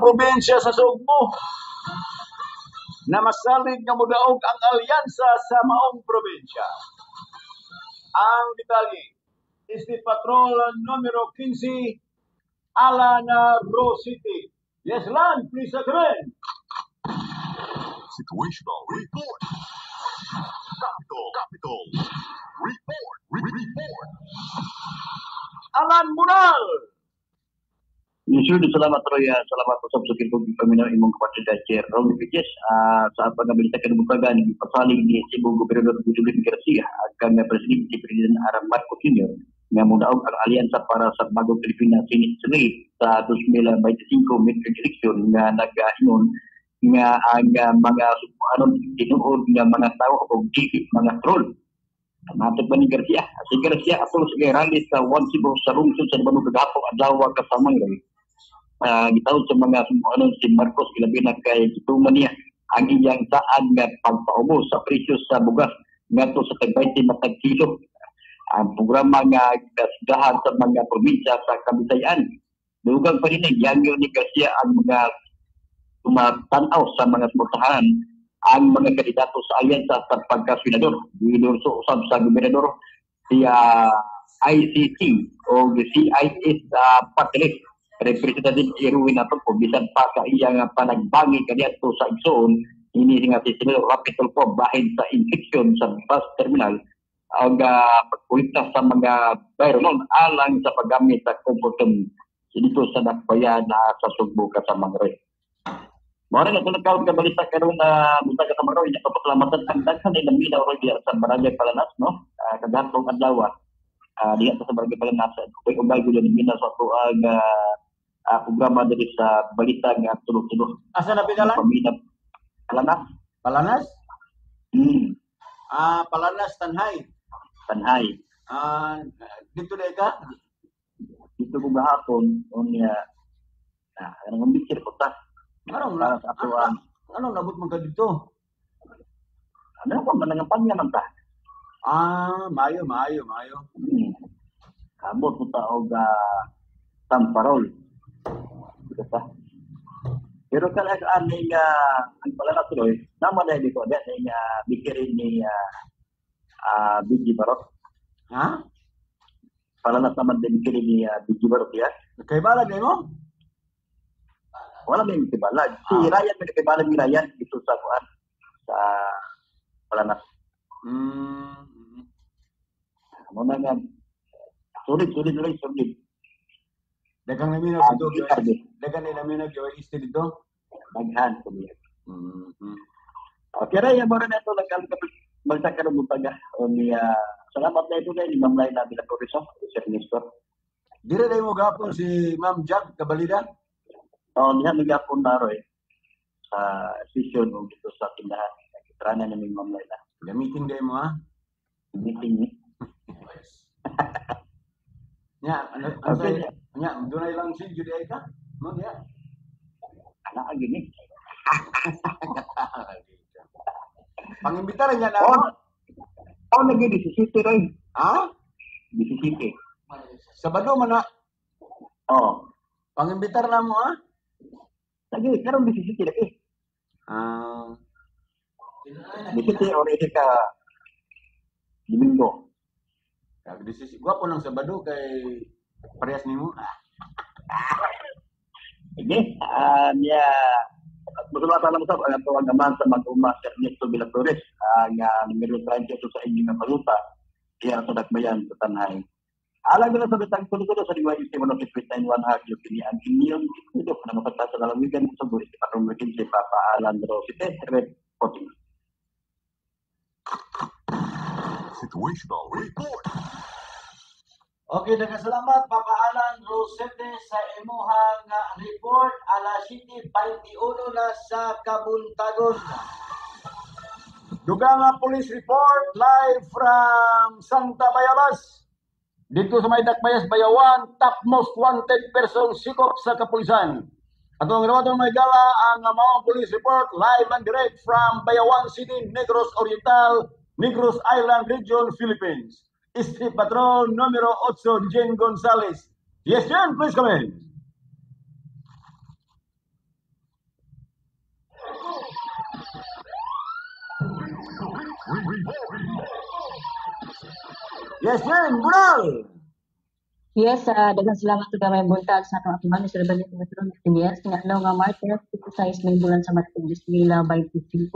Probinsya sa Sugbo na masalig nga modaog ang alyansa sa maong probinsya. Ang detalye, State Patrol numero 15, Alan Rosete. Yes, Lan, please come in. Situational Report. Capital. Capital. Report. Report. Alan Bunal! Yes, sir. Salamat, Roy. Salamat po sa sukil kong paminaw imong kapatid Chair Ronnie Piches. Sa pagkabilita kanubutagan, ipasalig ni Cebu Gobernador Gwendolyn Garcia at kang Presidente President Aram Marcos Jr. nga mudaog ang alyansa para sa Bagong Pilipinas Senate Senate sa 2025 midterm election nga nagaingon nga ang mga sugboanon tinuod nga mga tao o dili mga troll. Matod ba ni Garcia? Si Garcia atol sa rally sa One Cebu sa lungsod sa Banu kagahapon adlaw kasamang rin. Gitawag sa mga sugboanon si Marcos ilabi na kay gituman niya ang iyang saad nga pagpaubos sa presyo sa bugas ngadto sa tag 20 matag kilo. Ang programa nga gasgahan sa mga probinsya sa Kabisayan. Dugang pa rin yangyo ni Garcia ang mga tumatanaw sa mga suportahan ang mga kandidato sa alyansa sa pagkasenador. Gidurso usab sa gobernador si ICC o CIS party list. Representative Erwin Tulfo bisan pa sa iyang panagbangi kaniadto sa igsoon ini nga si Senador Rapi Tulfo bahin sa infection sa bus terminal ang pagkulikta sa mga Byronon alang sa paggamit sa comfort room dito sa Dakbayan na sa Sugbo kasamang Roy. Mao na kung nagkaroon ka balita karon na buntag kasamang Roy, nakapasalamatan ang daghan ay naminaw Roy diya sa Barangay Palanas, no? Kagahapong adlaw diya sa Barangay Palanas, ubay ubay gyud naminaw sa ato ang programa diri sa balita nga tulo-tulo. Asa na pinalan? Paminaw Palanas. Palanas? Hmm. Palanas, Tanjay. Tanjay. Dito na ka? Dito ko gahapon, unya, na, anong mikir ko ta? Anong Para sa ato ang anong nabot man ka dito? Ano ko manangampanya man ta? Maayo, maayo, maayo. Abot ko ta og tamparol. Dito ta. Pero kan ang aning ang pala na tuloy, naman na ko da ning bikirin ni Biggie Barot. Ha? Palanas naman din bikirin ni Biggie Barot ya. Kay balag mo? Wala may kibalag. Si Ryan may kibalag ni Ryan dito sa kuan sa Palanas. Ano na nga? Sulit, sulit, sulit, sulit. Daghang naminaw dito. Daghang naminaw gyud este dito. Daghan ko niya. Okay, Ryan, mo rin ito nagkaroon ka balita karon buntaga. O niya, salamat na ito na ni Ma'am Laila Villa Torres, Sir Nestor. Dire na mo gapon si Ma'am Jack Kabalida? Oh, diha mi gapon na Roy sa session o dito sa tindahan. Nakitrana na mi Ma'am Laila. Gamitin day mo ha? Meeting ni. Nya, ano, ano okay. Nya, dunay lang si jud ay ka? Mo niya. Ana gini. Pangimbitar niya na. Oh, oh lagi di CCT Roy. Ha? Di CCT. Sabado man na. Oh. Pangimbitar na mo ha? Lagi karon di CCT lagi. Di CCT already ka Domingo. Kag di CCT gwapo nang Sabado kay parehas nimo. Sige, niya Masulatan lang sa ang atong amahan sa mag-uma si Ernesto Villa Torres ang numero 30 sa inyong paluta diya sa Dakbayan sa Tanjay. Alang na sa bitang tulo-tulo sa DYUC 106.91 Hagyo kini ang inyong itudo na mapagta sa lalawigan sa Cebu si Patrong si Papa Alan Rosite reporting. Situational Report. Okay, salamat Papa Alan Rosete sa imuhang report alas 7:21 na sa Kabuntagon. Dugang police report live from Santa Bayabas. Dito sa may Dakbayas, Bayawan, top most wanted person sikop sa kapulisan. Atong ginawa may gala ang maong police report live and direct from Bayawan City, Negros Oriental, Negros Island Region, Philippines. Street Patrol numero 8, Jen Gonzalez. Yes, Jen, please come in. Report. Yes, Jane, Bunal! Yes, daghang salamat ug may buntag sa atong atuman ni Sir Benito Metro Martinez nga adlaw nga Martes 26 may bulan sa Martes 2025.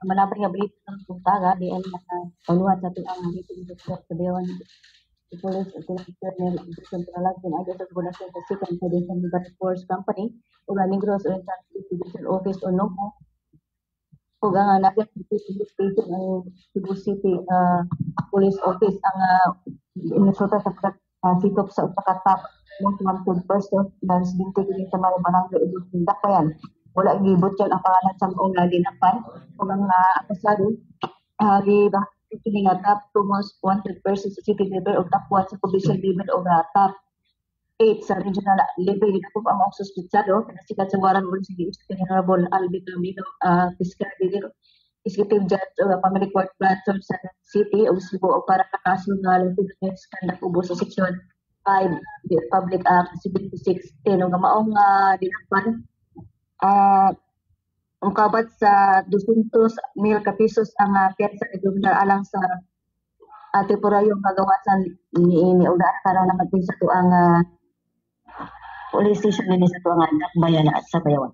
Ang malapit nga balita ng buntaga diin nakapaluhat sa tuang meeting sa Bayawan Police Colonel Jason Palagin ay sa koordinasyon sa Second Federation Military Force Company ug ang Negros Oriental Judicial Office o NOCO ug ang Naga City Police Station, ang Cebu City Police Office ang inisuta sa pagkasikop sa usa ka top most wanted person na residente kini sa mga barangay Ubos, Dakbayan. Wala gibutyan ang pangalan sa maong dinakpan ug ang akusado giba kini nga top 2 most wanted person sa city level ug top 1 sa provincial level ug top 8 sa regional level. Ginakop ang mga suspetsado nasikat sa warrant sa ni Honorable Albi Camilo, Fiscal Executive Judge o Family Court Platform sa City of Cebu o para sa kaso nga lascivious conduct ubos sa Section 5, the Republic Act 7610. Ug ang maong dinakpan, mukabat sa 200 mil ka pesos ang piyansa ni Gobernador alang sa temporaryong kagawasan niini ug naa karon naman sa tuang police station dinhi sa tuang Dakbayan at sa Bayawan.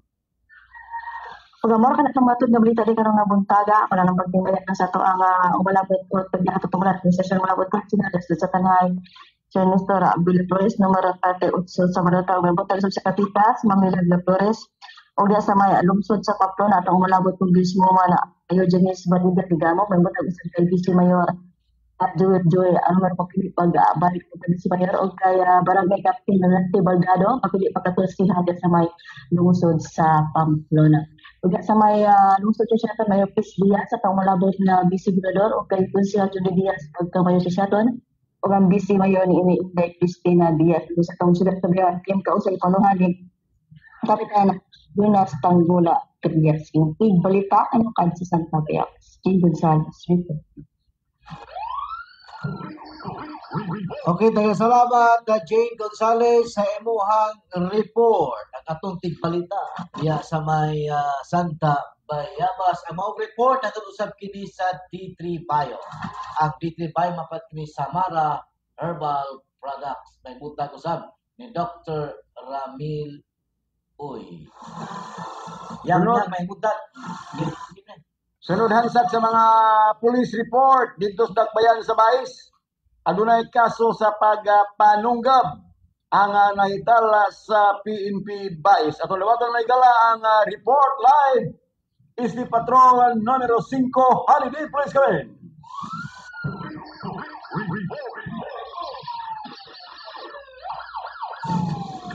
Ug mao ka na itong matod nga balita di karon nga buntaga, ako na lang pagtingwayan na sa tuang umalabot o pagkakatutunglan ni Sir Malabot Cardinal sa Tanay Sir Nestor Abdullah Flores numero 38 sa Marata ug buntag sa Kapitas Mamila Villa Flores o diya sa may lungsod sa Pamplona atong umalabot kong Gismo na Mayor Janice Baliga Digamo. May buntag sa kay Vice Mayor at Joy Joy ano man pagpili pag balik ko Vice Mayor o kay Barangay Captain Nalante Baldado pagpili pagkakulsihan sa may lungsod sa Pamplona. Ug sa may lungsod sa Siaton, Mayor Chris Diaz sa atong malabot na Vice Gobernador o kay Konsehal Judy Diaz pagka Mayor sa Siaton o ang Vice Mayor ni ini Inday Cristina Diaz. Ug sa atong siyudad sa Bayawan, Kim Kausay Panuhan ni Kapitan Jonas Tanggula Trias. Yung balita ano kad sa Santa Bayabas. Jane Gonzalez, report. Okay, daghang salamat Jane Gonzalez sa imuhang report. Ang atong tigbalita diya sa may Santa Bayabas. Ang maong report natong usab kini sa D3 Bio. Ang D3 Bio mapat kini Samara Herbal Products. May buntag usab ni Dr. Ramil Uy. Yang Sunod. nga may buntag. Sunod hansad sa mga police report dito sa Dakbayan sa Bais. Adunay kaso sa pagpanunggab ang nahitala sa PNP Bais. Atong lawatan may gala ang report live is the patrol numero 5 Holiday Police Command.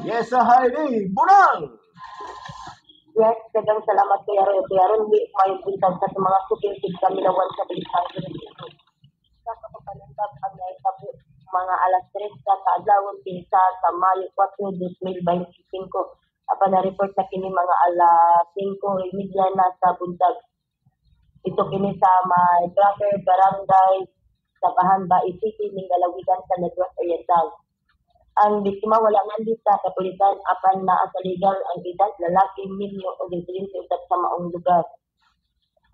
Yes, sa Holiday Bunal. Yes, daghang salamat kay Aaron. Kay Aaron, di may buntag sa mga sukintig kami lawan sa balitang sa kapagpanunggab ang naitabo mga alas 3 sa kaadlawon kinsa sa Mayo 4, 2025. Apan na-report na kini mga alas 5:30 na sa buntag. Ito kini sa may Bracker Barangay sa Bahan, Bais City, Minggalawigan sa Negros Oriental. Ang biktima wala nandi sa kapulisan apan naa sa legal ang edad, lalaki, minyo o residente usab sa maong lugar.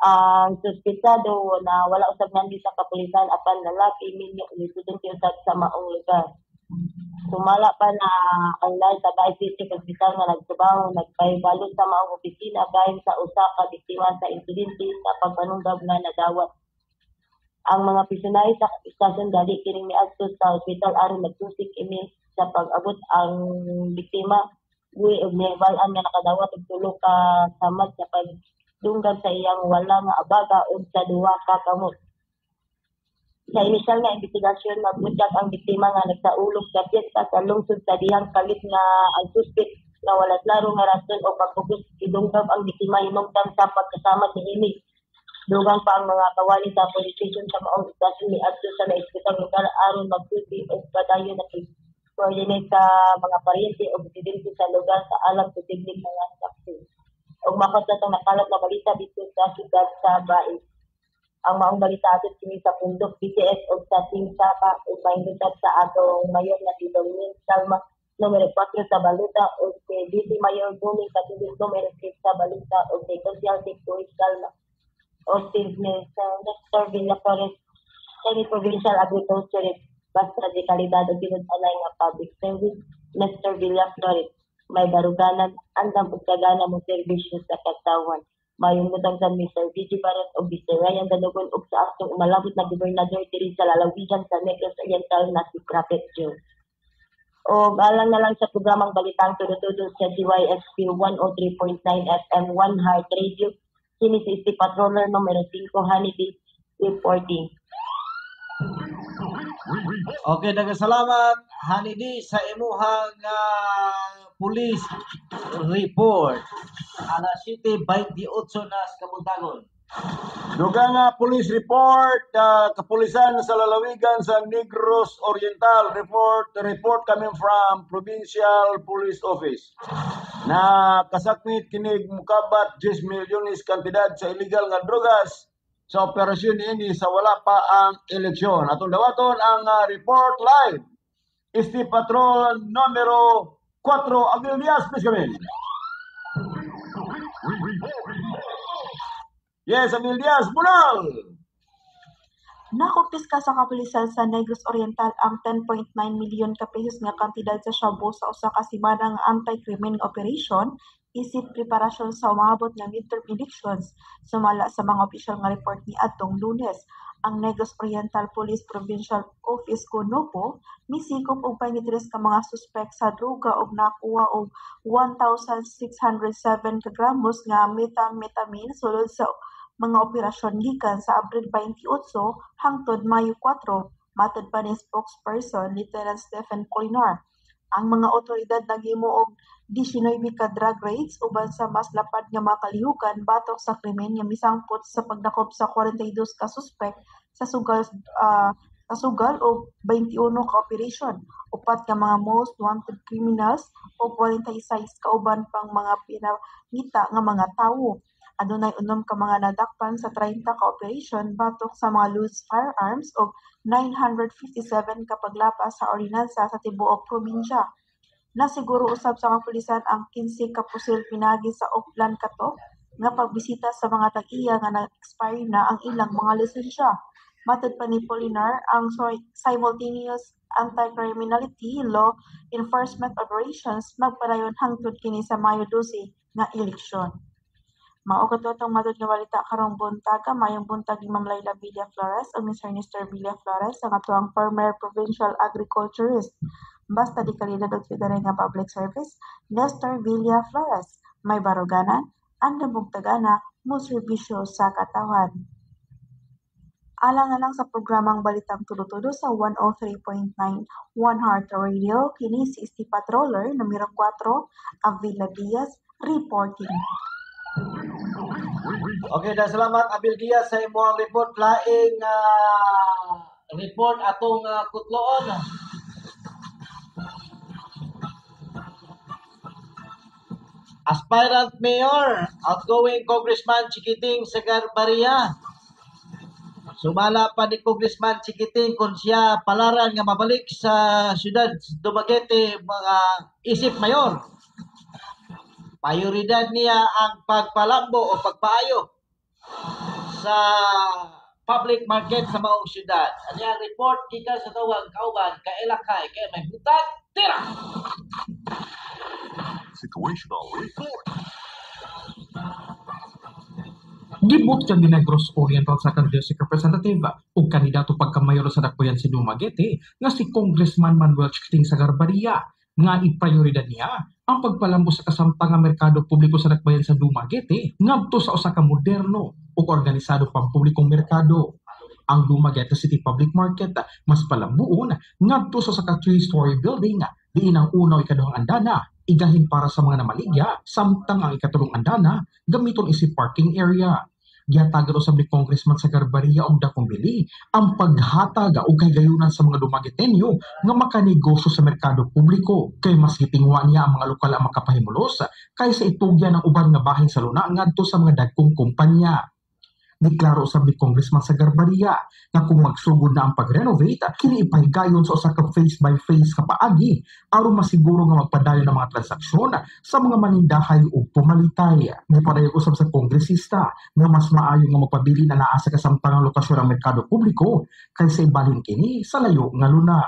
Ang suspetsado na wala usab nandi sa kapulisan apan lalaki, minyo o residente usab sa maong lugar. Sumala pa na ang lahi sa Bais District Hospital nga nagtrabaho nagpahibalo sa maong opisina bahin sa usa ka biktima sa insidente sa pagpanunggab nga nadawat. Ang mga prisonahe sa istasyon dali kining miadto sa ospital aron magtusik ini sa pag-abot ang biktima uwi og nihibal-an nga nakadawat og tulo ka samad sa pagdunggan sa iyang wala nga abaga ug sa duha ka kamot. Sa inisyal nga investigasyon, nabutyag ang biktima nga nagsaulog sa piyesta sa lungsod sa dihang kalit nga ang suspek nga wala klaro nga rason o pagpugos gidunggab ang biktima hinungdan sa pagkasamad niini. Dugang pa ang mga kawali sa police station sa maong istasyon miadto sa naiskusang lugar aron magsulti og padayon na coordinate sa mga paryente o residente sa lugar sa alang posibleng mga saksi. Ug makot na itong nakalat na balita dito sa siyudad sa Bais. Ang maong balita ato kini sa Pundok BTS og sa Team Saka ug mahingutad sa atong mayor na si Dominic Salma numero 4 sa Baluta ug kay DC Mayor Gumi Katubig numero 6 sa Baluta ug kay Konsehal Dick Luis Salma. Office ni Sir Nestor Villaflores, Senate Provincial Agriculturist, basta de kalidad ug tinud-anay nga public service, Nestor Villaflores, may baruganan, andam ug tagana mo serbisyo sa katawhan. Mayong buntag sa Mr. VG Barret ug Mr. Ryan Danugon ug sa atong umalabot na gobernador diri sa lalawigan sa Negros Oriental na si Prophet Joe. O alang na lang sa programang Balitang Tudo-Tudo sa DYSP 103.9 FM One Heart Radio, kini si Steve Patroller numero 5, Honeybee reporting. Okay, daghang salamat, Hanidi, sa imuhang police report. Alas 7:28 na sa kabuntagon. Dugang nga police report, kapulisan sa lalawigan sa Negros Oriental report, report coming from Provincial Police Office. Na kasakmit kinig mukabat 10 milyones kantidad sa illegal nga drogas sa operasyon niini sa wala pa ang eleksyon. Atong dawaton ang report live. Este Patrol numero 4, Abel Diaz, please come in. Yes, Abel Diaz, Bunal! Nakumpiska sa kapulisan sa Negros Oriental ang 10.9 milyon ka pesos nga kantidad sa shabu sa usa ka semana nga anti-krimen nga operation isip preparasyon sa umaabot nga midterm elections, sumala sa mga opisyal nga report ni adtong Lunes. Ang Negros Oriental Police Provincial Office Conopo misikop og 23 ka mga suspek sa droga ug nakuha og 1,607 ka gramos nga methamphetamine sulod sa mga operasyon gikan sa Abril 28 hangtod Mayo 4, matod pa ni spokesperson Lieutenant Stephen Polinar. Ang mga otoridad naghimo og 19 ka drug raids uban sa mas lapad nga mga kalihukan batok sa krimen nga misangpot sa pagdakop sa 42 ka suspek sa sugal og 21 ka operation, upat ka mga most wanted criminals o 46 ka uban pang mga pinangita nga mga tawo. Adunay 6 ka mga nadakpan sa 30 ka operation batok sa mga loose firearms og 957 ka paglapas sa ordinansa sa tibuok probinsya. Nasiguro usab sa kapulisan ang 15 ka pusil pinagi sa Oplan Katok nga pagbisita sa mga tag-iya nga nag-expire na ang ilang mga lisensya. Matod pa ni Polinar, ang simultaneous anti-criminality law enforcement operations magpadayon hangtod kini sa Mayo 12 nga eleksyon. Mao kato atong matod nga balita karong buntaga. Mayong buntag ni Ma'am Laila Villa Flores o Mr. Nestor Villa Flores, ang atuang former provincial agriculturist. Basta di kalidad og federal nga public service, Nestor Villa Flores, may baruganan, andam og tagana, mo serbisyo sa katawhan. Alang na lang sa programang Balitang Tulo-Tulo sa 103.9 One Heart Radio, kini si Steve Patroller numero 4, Avila Diaz reporting. Okay, dan salamat Abil Diaz sa imong report. Laing report atong kutloon. Aspirant Mayor, outgoing Congressman Chiquiting Sagarbarria. Sumala pa ni Congressman Chiquiting kung siya palaran nga mabalik sa siyudad Dumaguete mga isip mayor. Prioridad niya ang pagpalambo o pagpaayo sa public market sa maong siyudad. Ano ang report gikan sa tawag kauban kaelakay kay may butag tira. Situational report. Gibutyan ni Negros Oriental 2nd District Representative ug kandidato pagkamayor sa Dakbayan sa Dumaguete nga si Congressman Manuel Chiquiting Sagarbarria nga iprioridad niya ang pagpalambo sa kasamtang nga merkado publiko sa Dakbayan sa Dumaguete ngadto sa usa ka moderno ug organisado pampublikong merkado. Ang Dumaguete City Public Market mas palambuon ngadto sa usa ka 3-story building diin ang una o ikaduhang andana igahin para sa mga namaligya samtang ang ikatulong andana gamiton isip parking area. Gihatagan usab ni Congressman Sagarbarria og dakong bili ang paghatag og kahigayunan sa mga Dumaguetenyo nga makanegosyo sa merkado publiko kay mas gitingwa niya ang mga lokal ang makapahimulos kaysa itugyan ang uban nga bahin sa luna ngadto sa mga dagkong kumpanya. Niklaro usab ni Congressman Sagarbarria nga kung magsugod na ang pag-renovate, kini ipahigayon sa usa ka phase by phase nga paagi aron masiguro nga magpadayon ang mga transaksyon sa mga manindahay ug pumalitay. Nipadayag usab sa kongresista nga mas maayo nga magpabilin na naa sa kasamtangang lokasyon ang merkado publiko kaysa ibalhin kini sa layo nga luna.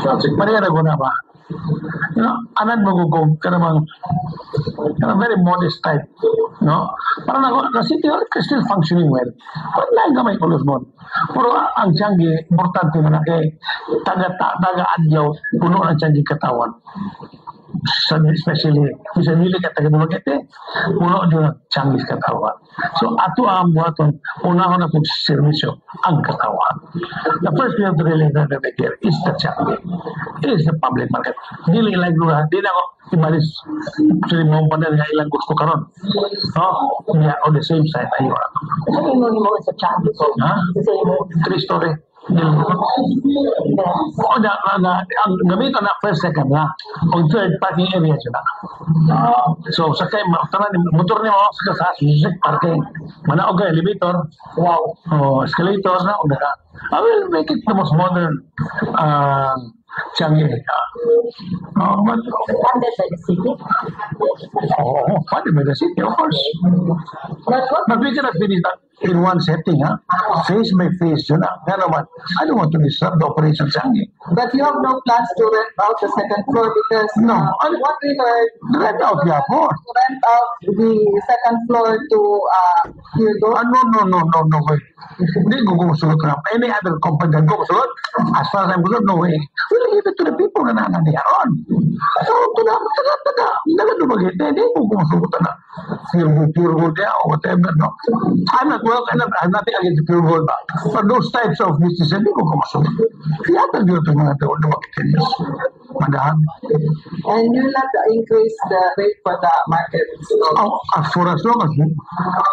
Pareha ko na ba? You know, anad mo ko kanang very modest type, no? Para na the city hall is still functioning well. But lain gamay ulos mo. Pero ang tiangge importante man kay taga adlaw puno ang tiangge katawan. Especially bisan dili ka taga Dumaguete, puno jud ang tiangge katawan. So ato ang buhaton, unahon na pud serbisyo ang katawan. The first we have to really renovate here is the tiangge. It is the public market. Dili like lugar, di na ako ibalis sa limang panel nga ilang gusto karon. No, we are on the same side ayo. Ano mo sa tiangge? Ha? 3 story. O na ang gamiton na first, second na. O third parking area siya na. So sakay tanan motor nimo sa parking. Manaog ka elevator. Wow. Oh, escalator na og na. I will make it the most modern tiangge. But Funded by the city? Oh, funded by the city, of course. But But we cannot finish that in one setting, huh? Phase by phase, yun na. Nga naman, I don't want to disrupt the operation tiangge. But you have no plans to rent out the second floor because No. what we heard, Rent out, yeah, of to rent out the second floor to Puregold. Ah, no, way. Hindi ko kumusulot na. Any other company can go kumusulot. As far as I'm concerned, no way. We'll give it to the people na nana niya ron. So, taga, taga, taga, taga Dumaguete, hindi ko kumusulot na. Puregold niya or whatever, no. I'm not, well, I'm nothing against Puregold ba. But those types of business, hindi ko kumusulot. Yata dito mga Dumagueteños. Madahan. And you will not increase the rate for the market. Oh, as for as long as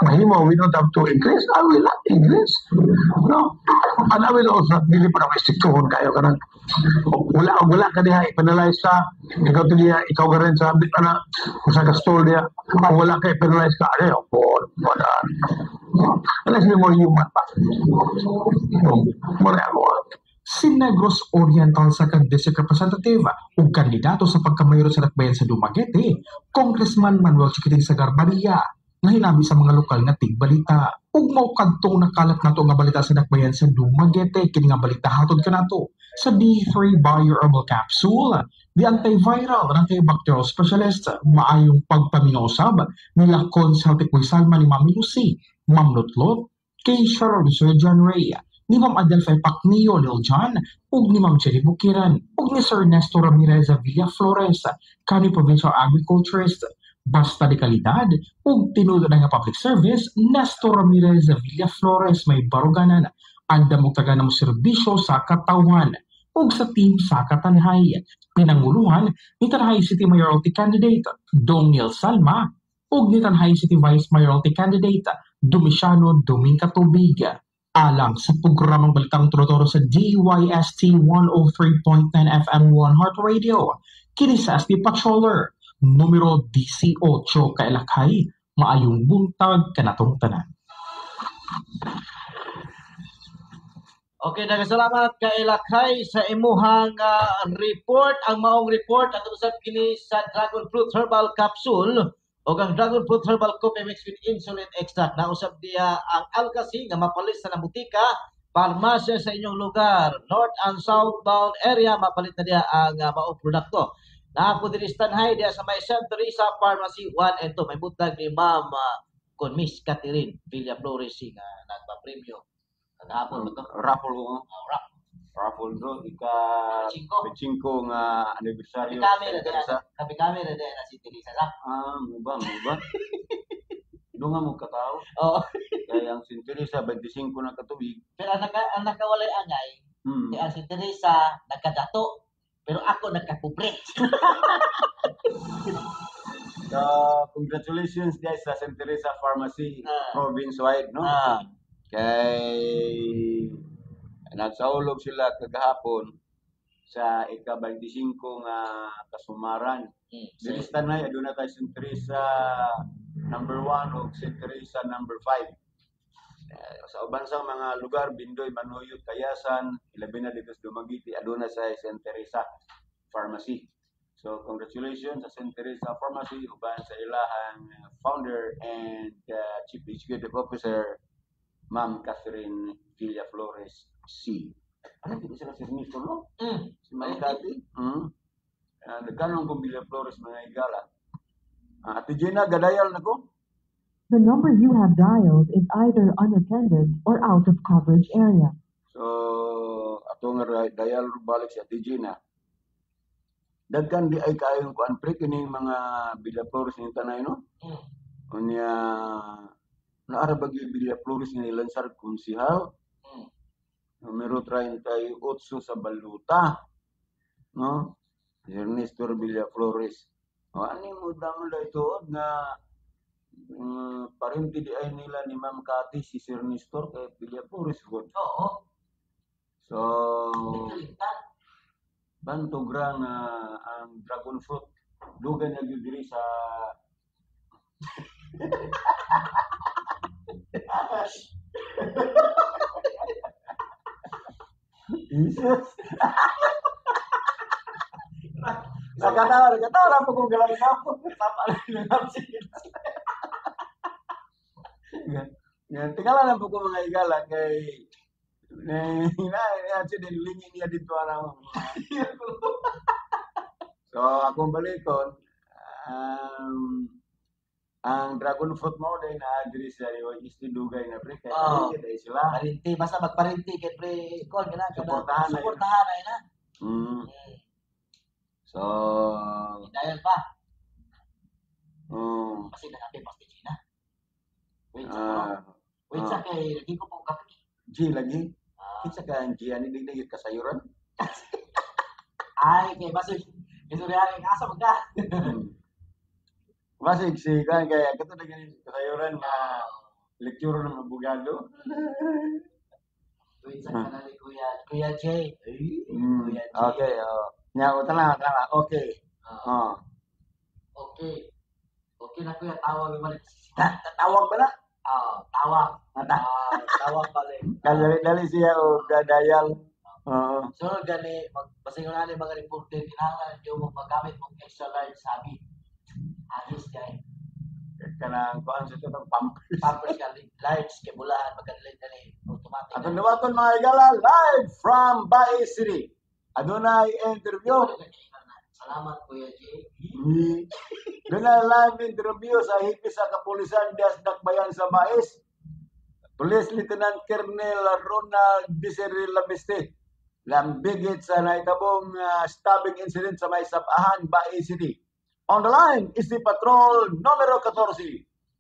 mahimo, we don't have to increase, I will not increase. No. And I will also, dili pa na istriktuhon kayo kanang wala ka diha, i-penalize ka, ikaw to diha, ikaw ka rin sa, ana, kung sa ka stall diha, kung wala ka, i-penalize ka, ay, oh, wala. Let's be more human pa. No, more ako. Si Negros Oriental 2nd District Representative ug kandidato sa pagkamayor sa Dakbayan sa Dumaguete, Congressman Manuel Chiquiting Sagarbarria, nga hinabi sa mga lokal nga tigbalita. Ug mao kadtong nakalap nato nga balita sa Dakbayan sa Dumaguete, kini nga balita hatod kanato sa D3 Bio Herbal Capsule, the antiviral and antibacterial specialist, maayong pagpaminaw usab nila Cons Healthy Salma ni Ma'am Lucy, Ma'am Lotlot, kay Cheryl Sir John Ray, ni Ma'am Adelphi Pacnio Lil John, ug ni Ma'am Jenny Bukiran, ug ni Sir Nestor Ramirez Villaflores, kanhi Provincial Agriculturist, basta de kalidad ug tinuod na nga public service, Nestor Ramirez Villaflores may baruganan, andam og taganang serbisyo sa katawhan ug sa team sa Katanhay. Pinanguluhan ni Tanjay City Mayoralty Candidate Dong Neil Salma ug ni Tanjay City Vice Mayoralty Candidate Domiciano Domingkatubig. Alang sa programang Balitang Turo-Turo sa DYST 103.9 FM 1 Heart Radio, kini sa SD Patroller, numero 18 kailakay, maayong buntag kanatong tanan. Okay, nagkasalamat kay Lakay sa imuhang report. Ang maong report ang usab kini sa Dragon Fruit Herbal Capsule o ang Dragon Fruit Herbal Coffee mixed with insulin extract. Nausab diya ang Alkasi nga mapalit sa nabutika, parmasya sa inyong lugar, north and southbound area, mapalit na diya ang maong produkto. Naa po diri sa Tanjay diya sa may Santa Teresa Pharmacy 1 and 2. May buntag ni Ma'am kon Miss Catherine Villaflores nga nagpa-premyo kagahapon ba to? Raffle ko. Oh, raffle. Raffle bro, ika 5 5 nga anibersaryo. Kami na diyan. Kami na diyan na si Teresa sa. Ah, mo ba? Dunga mo katao. Oo. Kaya ang si Teresa 25 na katubig. Pero ang nakawalay angay, kaya ang si Teresa nagkadato, pero ako nagkapobre. So, congratulations guys sa St. Teresa Pharmacy province-wide, no? Kay nagsaulog sila kagahapon Sa ika-25 nga kasumaran. Diri sa Tanay aduna tay St. Teresa number 1 ug St. Teresa number 5. Sa uban sa mga lugar, Bindoy, Manuyot, Kayasan, ilabi na dito sa Dumaguete, aduna sa St. Teresa Pharmacy. So congratulations sa St. Teresa Pharmacy uban sa ilahang founder and Chief Executive Officer, Ma'am Catherine Villaflores C. Ano di sila si Ernesto, no? Si Ma'am Cathy? Nagkanong kong Villaflores, mga igala. Ate Gina, gadayal na ko. The number you have dialed is either unattended or out of coverage area. So, ato nga dayal balik si Ate Gina. Dagkan di ay kaayong kuan pre kining mga Villaflores ning Tanay, no? Unya naara ba gyud Villaflores nga nilansar konsihal? Numero 38 sa baluta. No? Ernesto Villaflores. O ani mo damo da ituod nga parente di ay nila ni Ma'am Cathy si Sir Nestor kay Villaflores gud. Oo. So bantog ra nga ang dragon fruit dugay na gyud diri sa Jesus. Nakatawa po kung galang ako. Tama lang yung yan, tingala lang po ko mga igala kay na din lingin niya dito araw. So akong balikon, ang dragon fruit mo din na diri sa East Dugay na pre kay oh, sila. Parinti basta magparinti kay pre kon gina suportahan suportahan ay na. So dahil pa. Kasi nakape pa si Gina. Wait sa wait sa kay lagi ko pong kape. G lagi. Kinsa ka ang G ani digdi kasayuran? Ay kay basig isurihan asa man ka. Basig si kan kay kato na gani kasayuran nga lecture ng abogado. Wait sa kanali Kuya J. Kuya J. Okay, nya tala tala. Okay. Okay. Okay na kuya, tawag balik. Tawag ba na? Tawag. Tawag balik. Dali siya og gadayal. Oo. So gani magbasingon ani mga reporter kinahanglan gyud mo magamit mong extra large sabi. Agis kay kanang kuan sa itong pampers. Pampers ka large kay bulahan magkadali dali automatic. Atong dawaton mga igala live from Bae City. Adunay interview. Salamat Kuya J. Dunay live interview sa hepe sa kapulisan Dias Dakbayan sa Baes. Police Lieutenant Colonel Ronald Desiree Lamiste. Lambigit sa naitabong stabbing incident sa may Sabahan, Bae City. On the line is the patrol numero 14,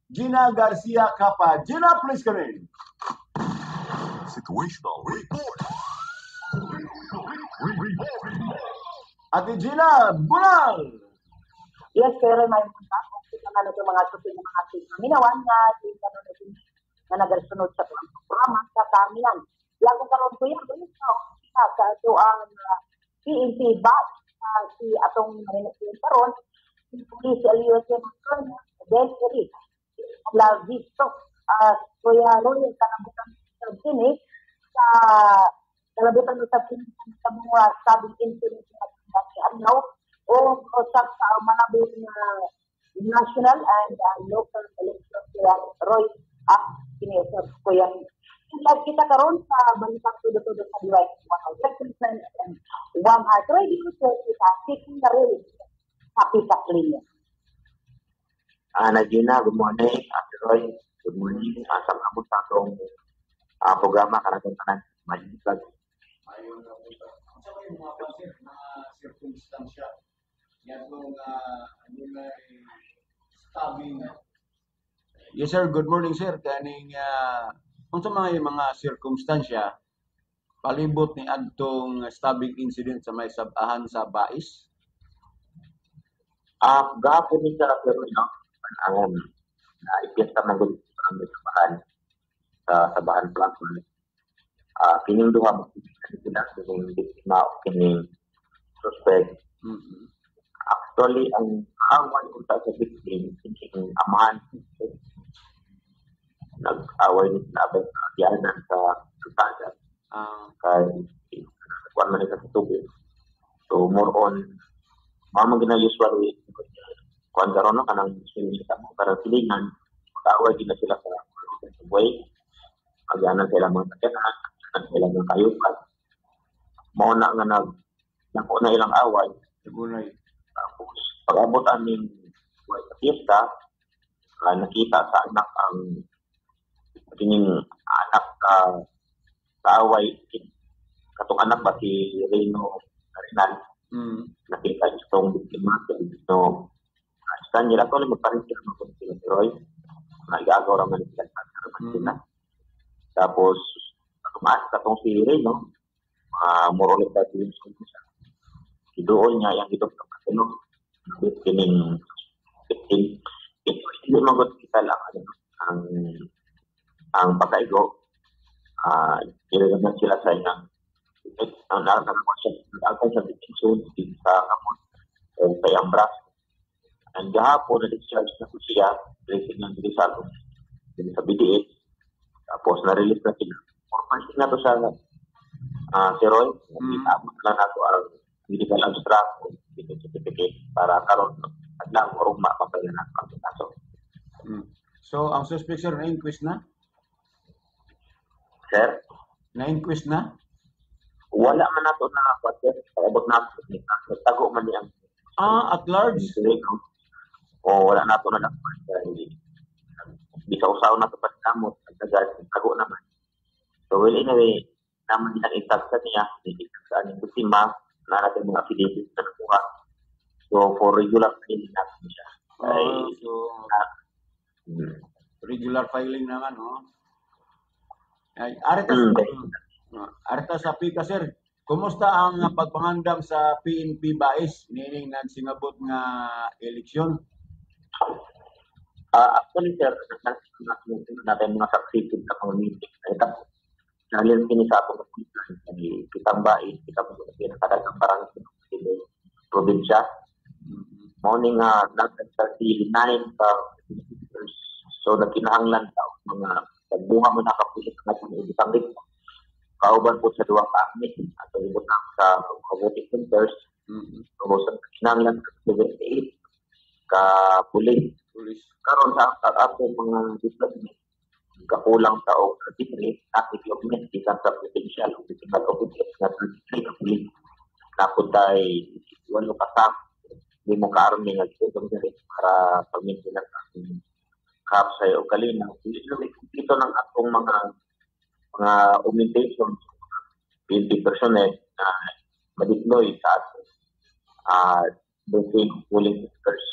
Gina Garcia Capa. Gina, please come in. Situational report. Ate Gina, bunal! Yes, pero may munta. Kung kita na ito mga susunod mga minawan na na nagasunod sa programa sa kamilan. Lago karon ko yan, sa ito ang PNP batch si atong marinig karon si Police Lieutenant Colonel Desiree Lavisto. Kuya Roy, kalabutan sa kini sa kalabutan sa kini sa mga sabing incident sa adlaw o sa malabo na national and local election. Kuya Roy, kini sa Kuya live kita karon sa balitang tudo-tudo sa DY 100% and One Heart Radio sa Siking Narili sa Pisak Linya. Ana Gina, good morning. Ate Roy, good morning. Salamat sa atong programa karon tanan. Maayong Ayon na po. Sa may mga pansin, mga sirkumstansya, yatong ano na stabbing. Yes sir, good morning sir. Kaning unsa mga sirkumstansya palibot ni adtong stabbing incident sa may Sabahan sa Bais? Gahapon ni sa pero no, ang ipiesta man gud ang Sabahan sa Sabahan Plaza. Kining duha sila kining biktima o kining Suspect. Actually, ang away unta sa victim, kining amahan, nag-away ni sila abay sa agianan sa kalsada. Kay kuan man sa tubig. So more on mao man gina usually kuan karon no kanang sa mo karang silingan, mag-away gina sila sa way. Agianan sila mga sakyanan, agianan sila mga kayupan. Mao na nga nag nako na ilang away. Gunay. Tapos pag-abot aning way sa fiesta, nakita sa anak ang kining anak sa away katong anak ba si Reyno Arenal. Nakita itong biktima si Reyno. Sa nila ko magparin sila mga sila si Roy. Nag-agaw ra man sila sila. Tapos tumaas katong si Reyno, more or less 30 years old siya. Iduol niya yang hidup sa kasino. Kining 15. Hindi magot kita lang ang pagkaigo. Nilalaman sila sa inyang ang nakakakuha siya sa detention sa kamot o sa iyang braso. Ang gahapon na-discharge na po siya, release ng Rizal sa BDH. Tapos na-release na sila. Formal na to siya, si Roy. Itabot lang nato ang medical abstract o medical certificate para karon adlaw o mapapaya na ang kaso. So, ang suspect, sir, na-inquest na? Sir? Na-inquest na? Wala man nato na sir. Paabot na ato. Nagtago man niyang. At large? O, wala na ato na dapat. Bisa usaw na ito pagkamot. Nagtago naman. So, well, anyway, naman din ang itag sa niya. Itag sa aning biktima na natin mga affidavit na nakuha. So, for regular filing natin siya. Ay, so, regular filing naman, no? Ay, arita sa PICA, sir. Kumusta ang pagpangandam sa PNP Bais nining nagsingabot nga eleksyon? Actually, sir, natin mga succeeded sa community. Ay, tapos, nalin kini sa atong kapulisan, ay kitang Bais, kitang pinakadagang barangay sa probinsya. Morning nga 39 ka so nagkinahanglan sa mga nagbuha mo na kapulis nga itong ibitang dito. Kauban po sa duwa ka army at ibutang sa voting centers. So sa kinahanglan sa 78 ka pulis. Karon sa atong mga deployment kakulang sa og 33 at equipment gikan sa provincial o regional offices nga 33 ka pulis. Tapos ay 8 ka staff, 5 ka army nga gitudong diri para pag-maintain ang kapsay o kalinaw. Ito ng atong mga augmentation PNP personnel na ma-deploy sa atong voting polling centers.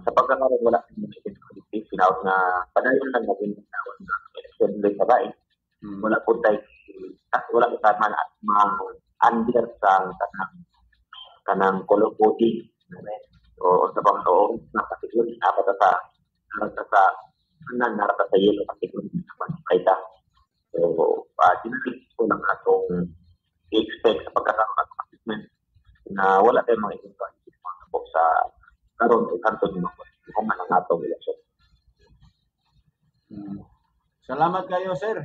Sa pagkakaroon wala sa mga insecurity, sinaot na padayon lang natin na election sa bae. Wala po tayo, wala po tayo man at mga under sa kanang color coding. O sa pang-orange na kategory, dapat sa sa kanan, narata sa yellow category naman kita. So, dinalik ko lang atong i-expect sa pagkakaroon ng assessment na wala tayong mga insecurity sa karon o kanto ni mga man ang atong election. Salamat kayo, sir.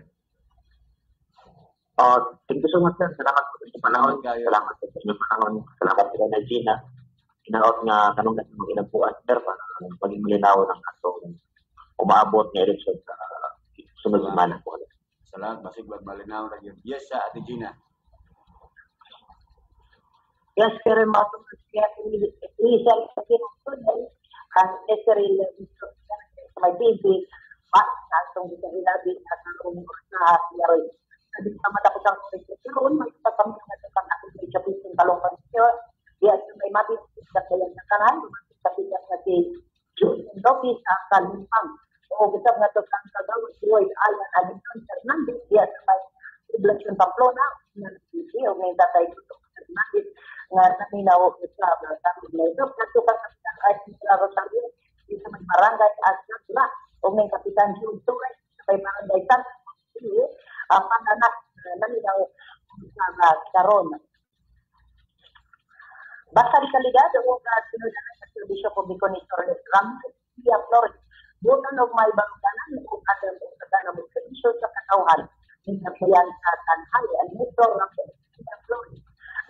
Thank you so much, sir. Salamat po sa panahon. Salamat sa inyong panahon. Salamat sa Gina. Inaot nga kanong sa mga inagbuan, sir, para maging malinaw ng atong umaabot nga eleksyon sa sunod semana po. Salamat, basig malinaw na yun. Yes, sa Ate Gina. Yes, pero matong siya initial ang necessary sa may baby pa sa atong gilabi at ang sa Roy. Sabi sa matapos ang karon may pasamang na sa akong may chapisin talong pansyon. Diya sa may mabit sa bayan ng kanan, sa pikas na si June Lopez ang Kalumpang. O gusab na to ang kagawad Roy Alan Alison Fernandez diya sa may Poblasyon Pamplona na nagpisi o may tatay Tutok Fernandez nga naminaw sa na ito. Kato ka Kapitan Archie Rosario sa may barangay Asnatla o may Kapitan June Torres sa may barangay San ang panganak naminaw sa karon. Basta di kalidad o tinudanan sa serbisyo publiko ni Sir Ramil Villa Flores. Butan og may bangkanan o andam og sagana mo serbisyo sa katawhan. Minabuyan sa Tanhay ang Metro Ramil Villa Flores.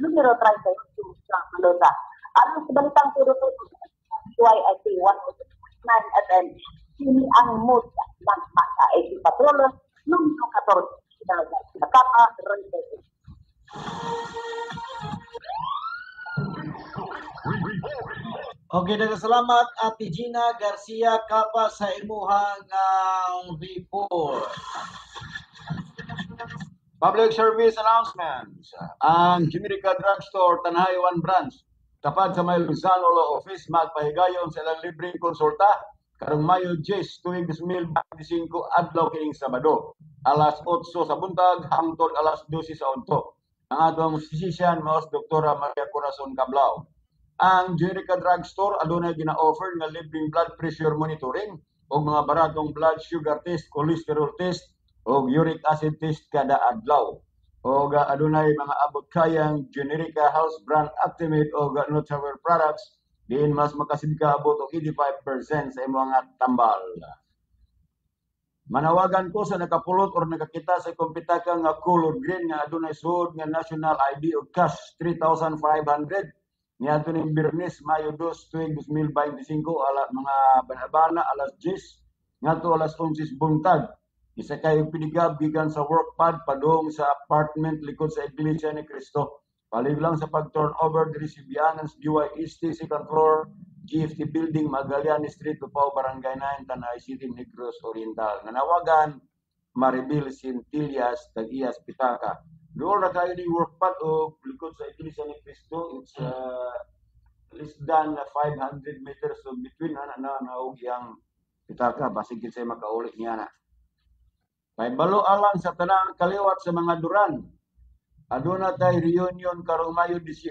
Numero 38 sa Malota. Aron sa Balitang Tudo-Tudo, DYSC 106.9 FM, kini ang mood ng masa AC Patrolos, numero 14, sa Kapa, Roy. Okay, daghang salamat Ate Gina Garcia Kapa sa imuhang report. Public service announcements. Ang Generica Drugstore Tanhay 1 Branch tapad sa may Luzano Law Office magpahigayon sa ilang libreng konsulta karong Mayo 10 tuig 2025 adlaw kining Sabado alas 8 sa buntag hangtod alas 12 sa udto. Ang atong physician mao si Dr. Maria Corazon Cablao. Ang Generica Drugstore adunay gina-offer nga libreng blood pressure monitoring ug mga baratong blood sugar test, cholesterol test ug uric acid test kada adlaw. Og adunay mga abot kayang Generica house brand Actimate og Nutraware products diin mas makasid ka abot og 85% sa imong nga tambal. Manawagan ko sa nakapulot or nakakita sa kompitaka nga color green nga adunay suod nga national ID og cash 3,500 niadto ning Biyernes Mayo 2 tuig 2025 ala mga banabana alas 10 ngadto alas 11 buntag. Isa kay pinigab gikan sa workpad padung sa apartment likod sa Iglesia ni Cristo. Palig lang sa pag-turnover diri si Bianan sa DYST second floor GFT Building, Magallanes Street, Lupao, Barangay 9, Tanay City, Negros Oriental. Nanawagan Maribel Centillas, Tag-iyas, Pitaka. Doon na kayo ni workpad o likod sa Iglesia ni Cristo. It's less than 500 meters so between ana na naog yang Pitaka. Basig kinsay makauli niya na. Paibalo alang sa tanang kaliwat sa mga duran. Aduna tay reunion karong Mayo 18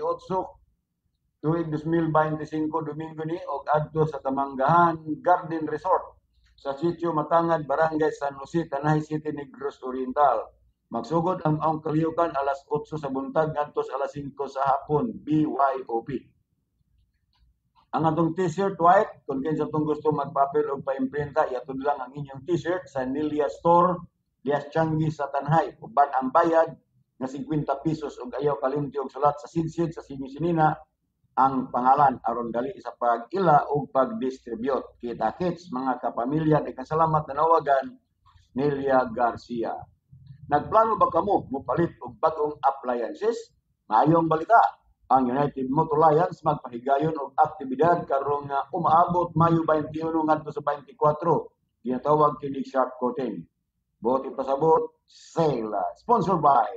tuig 2025 Domingo ni og adto sa Tamanggahan Garden Resort sa sitio Matangad, Barangay San Jose, Tanay City, Negros Oriental. Magsugod ang maong kalihukan alas 8 sa buntag ngadto sa alas 5 sa hapon, BYOP. Ang atong t-shirt white, kung kinsa atong gusto magpapil og paimprenta, iatod lang ang inyong t-shirt sa Nilia Store, Dias Changi sa Tanhay. Uban ang bayad nga 50 pesos ug ayaw kalimti og sulat sa sidsid sa sinyo sinina ang pangalan aron dali sa pag-ila ug pag-distribute. Kita-kits mga kapamilya, daghang salamat nanawagan Nelia Garcia. Nagplano ba kamo mopalit og bag-ong appliances? Maayong balita, ang United Motor Alliance magpahigayon og aktibidad karong umaabot Mayo 21 ngadto sa 24. Ginatawag kini Sharp Coating. Buot ipasabot, sale. Sponsored by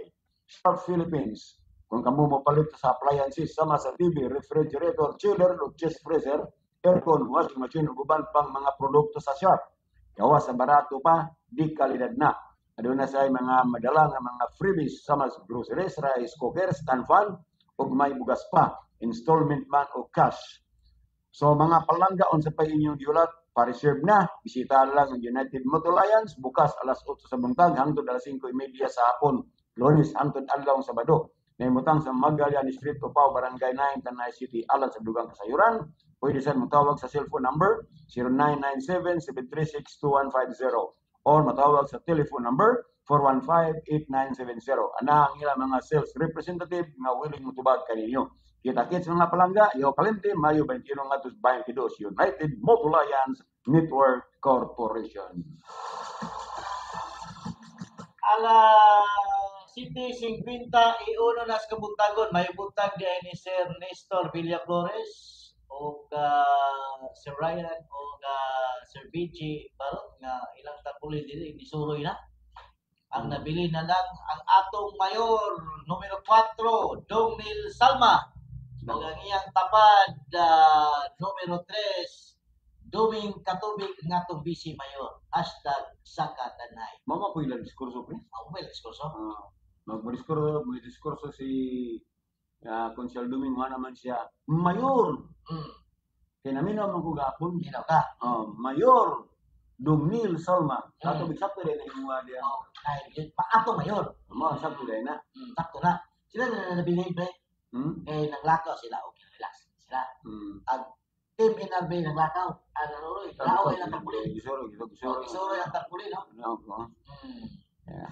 Sharp Philippines. Kung kamo mopalit sa appliances sama sa TV, refrigerator, chiller, o chest freezer, aircon, washing machine, ug uban pang mga produkto sa Sharp. Gawas sa barato pa, di kalidad na. Aduna say mga madala nga mga freebies sama sa groceries, rice cooker, stand fan, ug may bugas pa, installment man o cash. So mga palangga unsa pay inyong giulat, pa-reserve na. Bisita lang ang United Motor Alliance bukas alas 8 sa buntag hangtod alas 5:30 sa hapon, Lunes hangtod adlaw Sabado. Naimutang sa Magallanes Street, Tupao, Barangay 9, Tanay City, alang sa dugang kasayuran. Pwede sa motawag sa cellphone number 0997-736-2150 or matawag sa telephone number 415-8970. Ana ang ilang mga sales representative nga willing motubag kaninyo. Kita-kits mga palangga, iyo kalimti, Mayo 21 ngadto 22, United Motor Alliance Network Corporation. Ala City 51 nas kabuntagon, may buntag di ay ni Sir Nestor Villaflores o Sir Ryan o Sir BG Barot nga ilang tarpulin dili nisuroy na. Ang nabili na lang ang atong mayor numero 4 Dongmil Salma ug ang iyang tapad numero 3 Duming Katubig nga atong vice mayor #SakaTanay. Mama po ilang diskurso pre? Ako may diskurso. Magdiskurso, may diskurso si Konsehal Duming nga naman siya mayor. Kay naminaw man ko gapon. Minaw ka. Mayor Dumil Salma. Kato sakto din ang imuha diya. Oh, ay, ato mayor. Mo sakto din na. Sakto na. Sila na nabili pre. Kay naglakaw sila okay, relax Ang Team NRB naglakaw. Ano Roy? Lao ay tarpaulin. Gisuro, gisuro, gisuro. Oh, gisuro ang tarpaulin, no? No, no.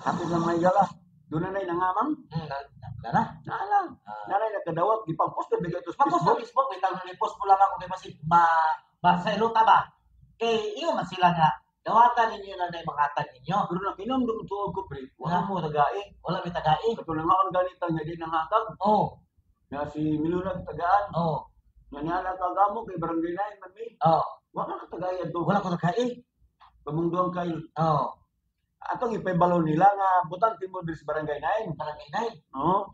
Happy lang may gala. Doon na nangamang. Nana? Nana. Nana nakadawat gipang-post na bigay ito sa Mapos sa Facebook. Facebook, may tawag ni post mo lamang kung kay masig ma masailota ba? Kay iyo man sila nga dawatan ninyo na na makatag ninyo. Pero na kinom dum tuog ko pre. Wala mo tagae. Wala may tagae. Katulad nga akong ganita nga di nangatag. Oh. Nga si Miluna tagaan. Oh. Nga niya kagamo kay barangay 9 man mi. Oh. Wala ka tagae adto. Wala ko tagae. Kamong duang kay. Oh. Atong ipaybalo nila nga butang timo diri sa barangay 9. Barangay 9. Oo.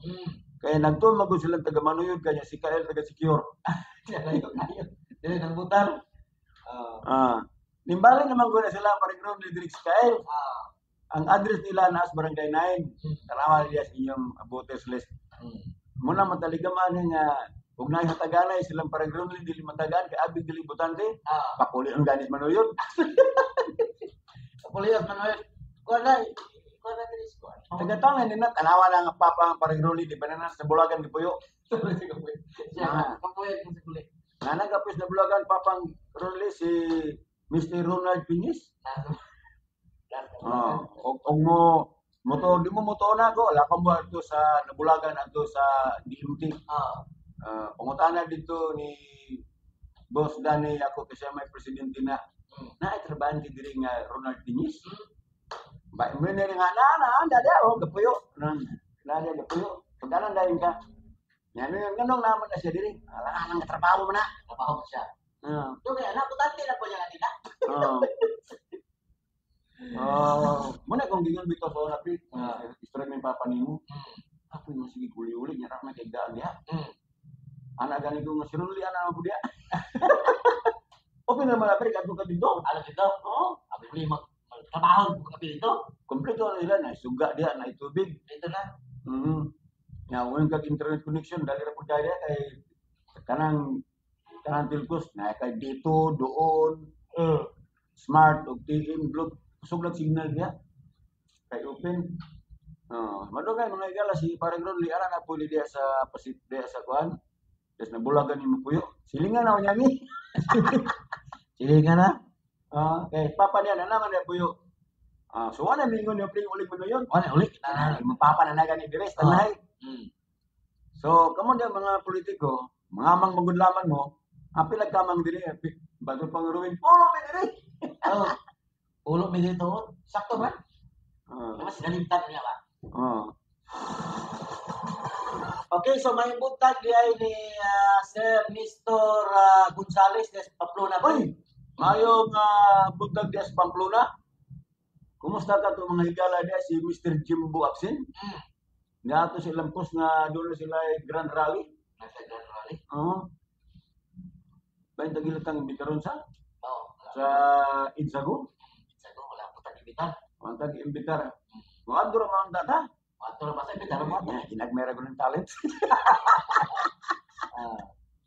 Kaya nagtuon magud silang taga Manuyod kanya si Kael taga Secure. Dili nang butar. Ah. Nimbali naman ko na sila parang room ni diri si Kael. Ang address nila naas barangay 9. Tanawa niya sa inyong voters list. Muna mataligaman nga ug naay hataganay silang parang room ni dili matagaan kay abig dili butante. Pakuli ang ganis Manuyod. Pakuli ang Manuyod. Kuha na diri sa kuha. Taga-tangan nila tanawa na nga papa ang parang room di ba na sa bulagan gipuyo. Siya, kapuyo sa kuli. Nanagapis na bulagan papang Ronli si Mr. Ronald Piñez. Oh, og mo moto di mo moto na ko, wala ka mo adto sa nabulagan adto sa DMT. Pangutana dito ni Boss Danny ako kasi may presidente na na ay trabahan di diri nga Ronald Piñez. Ba mo na nga na na anda dia oh gapuyo. Na na dia gapuyo. Pagkanan dayon ka. Yan yun, ganun naman na siya diri. Ala nang trabaho mo na. Trabaho mo siya. Oo. Do kaya na butante na po niya kanina. Oo. Oh, muna kung gingon bitaw sa una pre, istorya mi papa nimo. Ako yung sige uli-uli nya ra may kay daan diha. Ana gani ko nga si Ronly ana ako diha. Open naman na pre kadto ka dito. Ano dito? Oo. Abi uli mag trabaho ko kapi dito. Kompleto na nila na suga diha na tubig. Dito na. Nga kung kag internet connection dali ra pud kay diha kay kanang kanang telcos na kay dito doon. Smart og TM Globe kusog lang signal diha. Kay open. Oh, madugay mga igala si parang Ronly ara na puli diha sa pasit diha sa kuan. Des nabulagan ni Mapuyo. Silingan na niya ni. Silingan na. Kay papa niya na naman niya puyo. So wala mingon niya pre ulit mo yun. Wala ulit. Na papa na naga ni dire tanay. So kamo diha mga politiko, mga mang magudlaman mo, apil kamang dire bago pang ruin. Pulo mi dire. Oh. Ulo mi dito. Sakto man. Mas galimtan niya ba? Okay, so may buntag di ay ni Sir Nestor Gonzales des Pamplona. Oy, mayong buntag di sa Pamplona. Kumusta ka to mga higala diya si Mr. Jimbo Absin? Niato silang post nga doon sila Grand Rally. Nasa Grand Rally? Oo. Bain tagilatang imbitaron sa? Oo. Sa Insago? Insago, wala po tag-imbitar. Wala tag-imbitar. Muadto ra man tata. Muadto ra ba sa imbitar mo? Ginagmera ko ng talent.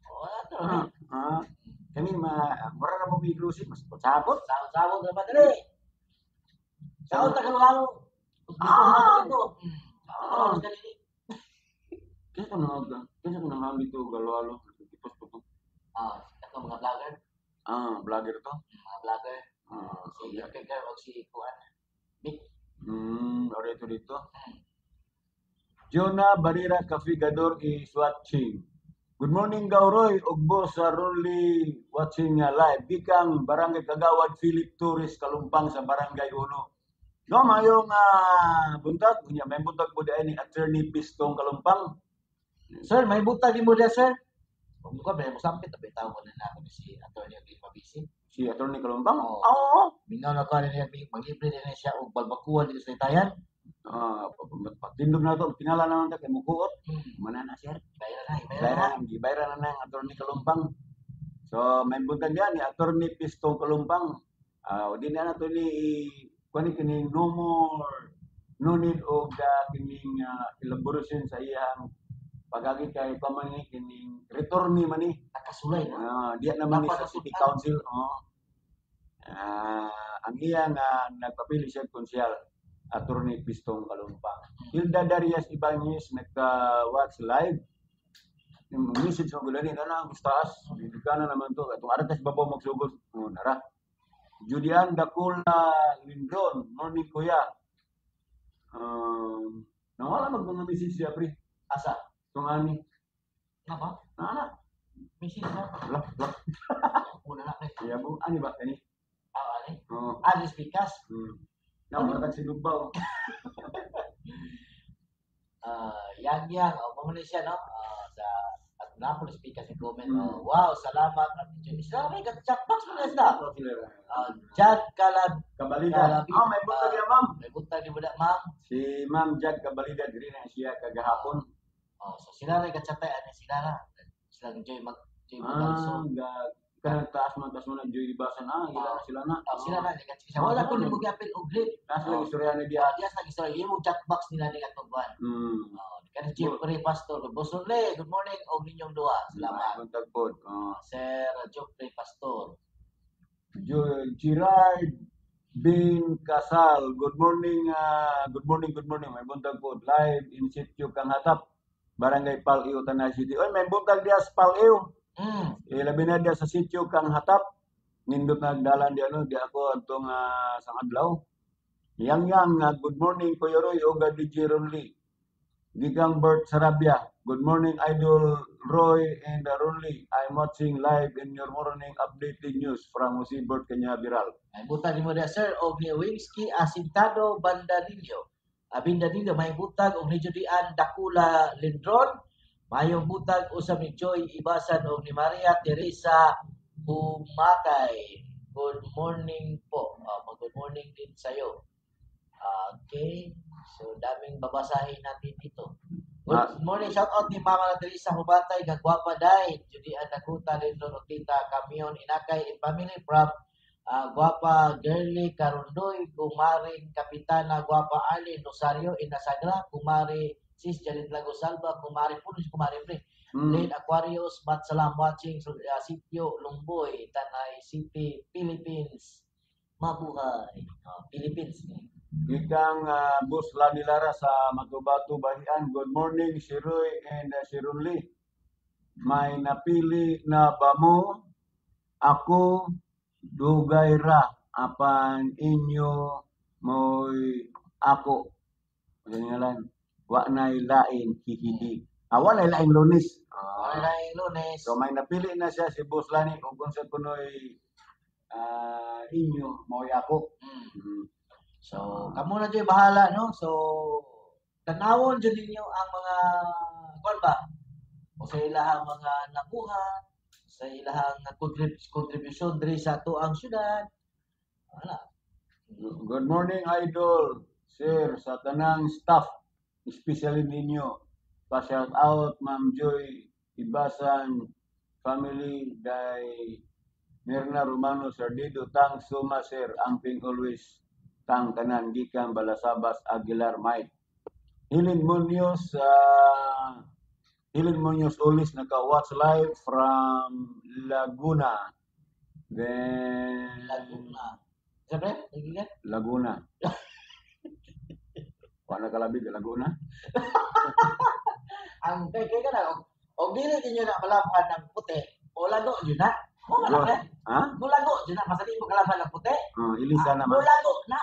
Muadto ra. Kami ma mura ra mo inclusive mas sabot. Sabot-sabot ra ba diri? Sabot tagalog. Dito. Kaya ko nang kaya ko nang dito galo-alo tipos po to. Ako mga vlogger. Vlogger to. Mga vlogger. Si Kegger o si Kuan. Nick. Ora ito dito. Jonah Barira Cafigador is watching. Good morning Gauroy ug boss sa Rolly watching live. Gikang Barangay Kagawad Philip Torres Kalumpang sa Barangay Uno. No, mayong buntag, unya may buntag po diay ni Attorney Pistong Kalumpang. Sir, may buntag nimo diya, sir. Kung ko ba mo sampit tabi tawo na nato ni si Attorney Bill Mabisi. Si Attorney Kalumpang? Oo. Mingaw na ko niya maglibre din siya og balbakuan dito sa Itayan. Pagtindog na to, tinala naman ta kay mukuot. Mana na sir. Bayra na, bayra na. Gibayra na nang Attorney Kalumpang. So, may buntag diya ni Attorney Pistong Kalumpang. Di na nato ni kuan kining no more no need og kining elaboration sa iyang pagagi kay pamani kining return man ni nakasulay na diya naman ni sa City Council. Ang iya nga nagpapili siya konsyal Attorney Pistong Kalumpang. Hilda Darias Ibanez nagka-watch live. Yung message mo gulani na ang taas. Bibigyan na naman to. Atong aratas babaw magsugod. Oh, nara. Julian Dakula Lindon, morning kuya. Nawala mag mga message siya pre. Asa? Kung ani. Napa? Ana. Message na. Wala, wala. Una na pre. Iya mo ani ba kani? Ah, ani. Oo. Ah, this pikas. Nawala kag sinubaw. Yang yang, oh, mamuna siya no. Sa at Napolis pikas ni comment. Oh, wow, salamat Ate Joy. Salamat ka chat box mo na sila. Jad Kalab Kabalida. Ah, may buntag ya, ma'am. May buntag di mo na, ma'am. Si Ma'am Jad Kabalida diri na siya kagahapon. Oh, so sila ra kachatay ani sila ra. Sila Joy mag Joy Ah, kanang taas man taas man na Joy Ibasan ah, ila na sila na. Oh, sila na ni siya. Wala ko nimo giapil og greet. Taas lagi istorya na diya. Diya sa istorya imo chat box nila ni atong kuan. Kani Jeffrey Pastor, Boss Ronle, good morning og ninyong duha. Salamat. Buntag pod. Oh. Sir Jeffrey Pastor. Gerard Bin Casal, good morning, good morning, good morning. May buntag po. Live in sitio Kanghatap, Barangay Pal-eo, Tanay City. Oy, may buntag diya sa Pal-eo. Eh, labi na diya sa sitio Kanghatap. Nindot nagdalan di ano, di ako atong sang adlaw. Yang yang, good morning Kuya Roy o DJ Ronly. Gigang Bert Sarabia. Good morning Idol Roy and Ronly. I'm watching live in your morning updated news from Jose Bert Canyaviral. May buntag nimo diya sir og ni Wingski Asintado Bandanillo. Bindanillo may buntag og ni Judian Dakula Lindron. Mayong buntag usab ni Joy Ibasan og ni Maria Teresa Humatay. Good morning po. Good morning din sa'yo. Okay. So daming babasahin natin dito. Good morning. Shout out ni Mama Teresa Humatay, gagwapa day. Judian Dakula Lindron og Tita Camion Inakay and family from Guapa Girly Karundoy, Kumaring Kapitana Guapa Arlene Rosario Inasagra, Kumari Sis Janet Lago Salva, Kumari Punos, Kumari Pre, Lane Aquarius, Mat Salam watching, Sitio Lumboy, Tanay City, Philippines. Mabuhay. Philippines. Gikang Bus Lanilara sa Matubato, Bahian. Good morning, si Roy and si Ronly. May napili na ba mo? Ako, dugay ra apan inyo mo'y ako. Ganyan. Wa na'y lain hihihi. Wa na'y lain Lunes. Wa na'y lain Lunes. So may napili na siya si Boss Lani kung unsa kunoy inyo mo'y ako. So kamo na jud bahala no. So tanawon jud ninyo ang mga kuan ba? O sa ilahang mga nakuha, sa ilahang contribution diri sa atoang syudad. Wala. Good morning, Idol, sir, sa tanang staff, especially ninyo. Pa-shout out, Ma'am Joy Ibasan, family, day Mirna Romano Sardido, tang suma, sir, amping always, tang tanan, gikan, Balasabas, Aguilar, Mike. Helen Munoz, Helen Munoz Ulis naka-watch live from Laguna. Then Laguna. Siyempre, nagigil? Laguna. Wala kalabi Laguna. Ang kay kay kana og dili ninyo na malabhan ng puti, o lago yun na. Mo man na. Ha? Mulago jud na masali mo kalaban ng puti. Oh, ilisa naman. Mulago na.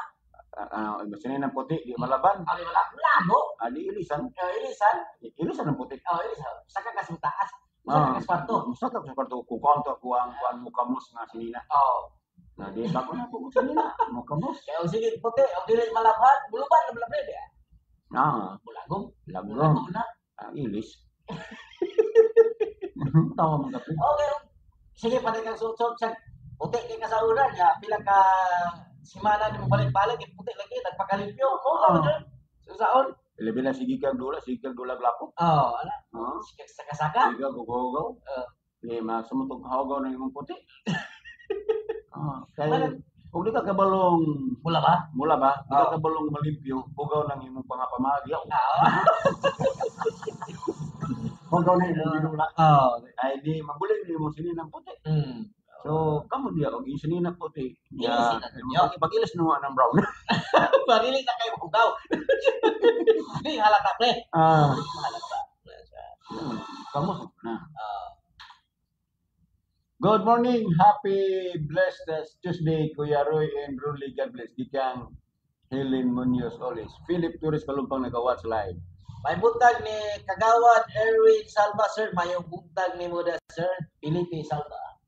Basta ng puti, di malaban. Ali wala lago. Ali ilisan. Ilisan. Ilisan ng puti. Oh, ilisan. Saka ka sa taas. Saka ka sa kwarto. Saka ka sa kwarto. Kukuan to kuang kuan mukamos nga sinina. Oh. Na di pa ko na ko sinina, mukamos. Kaya sige puti, og dili malabhan, muluban na malabhan di. Ah, mulagom. Lagom. Mulago na. Ah, ilis. Tawa mo kape. Okay. Sige, patay kang suot-suot sa puti kay ka sa una niya, pila ka simana ni mo balik-balik, puti lagi, nagpakalimpyo. Oo, oh. Susaon. Labi na sige kang dula, sige kang dula glako. Oo, ala. Oo. Sige saka-saka. Sige kang gugaw. Oo. Di masumutog hawgaw ng imong puti. Kay ug di ka kabalong mula ba? Mula ba? Di ka kabalong malimpyo, hugaw ng imong pangapamagya. Oo. Hugaw na imong dula. Oo. Ay di mabulig ni imong sini ng puti. So, kamo diya og sinina puti. Ya, pag-ilis nuwa ng brown. Pag-ilis na kayo hugaw. Di halata pre. Ah. Halata. Kamo na. Good morning, happy blessed Tuesday, Kuya Roy and Ruli. God bless. Gikang Helen Munoz Olis. Philip Torres Kalumpang nag-watch live. May buntag ni Kagawad Erwin Salva, sir. Mayong buntag ni mo sir. Felipe Salva.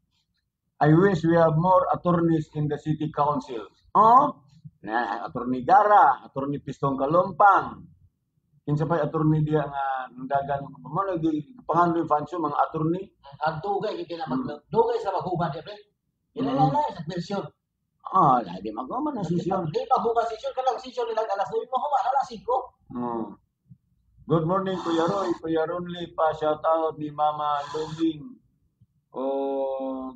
I wish we have more attorneys in the city council. Oh? Na, Attorney Gara, Attorney Pistong Kalumpang. Kinsa pa'y attorney diya nga nundagan mo na pangandoy fanso mga attorney. Ang dugay gyud na mag dugay sa maghuman di pre. Ila sa version. Ah, di maghuman ang sesyon. Di maghuman sesyon kanang sesyon nila alas 9 mahuman alas 5. Good morning, Kuya Roy, Kuya Ronly, pa shout out ni Mama Lubing o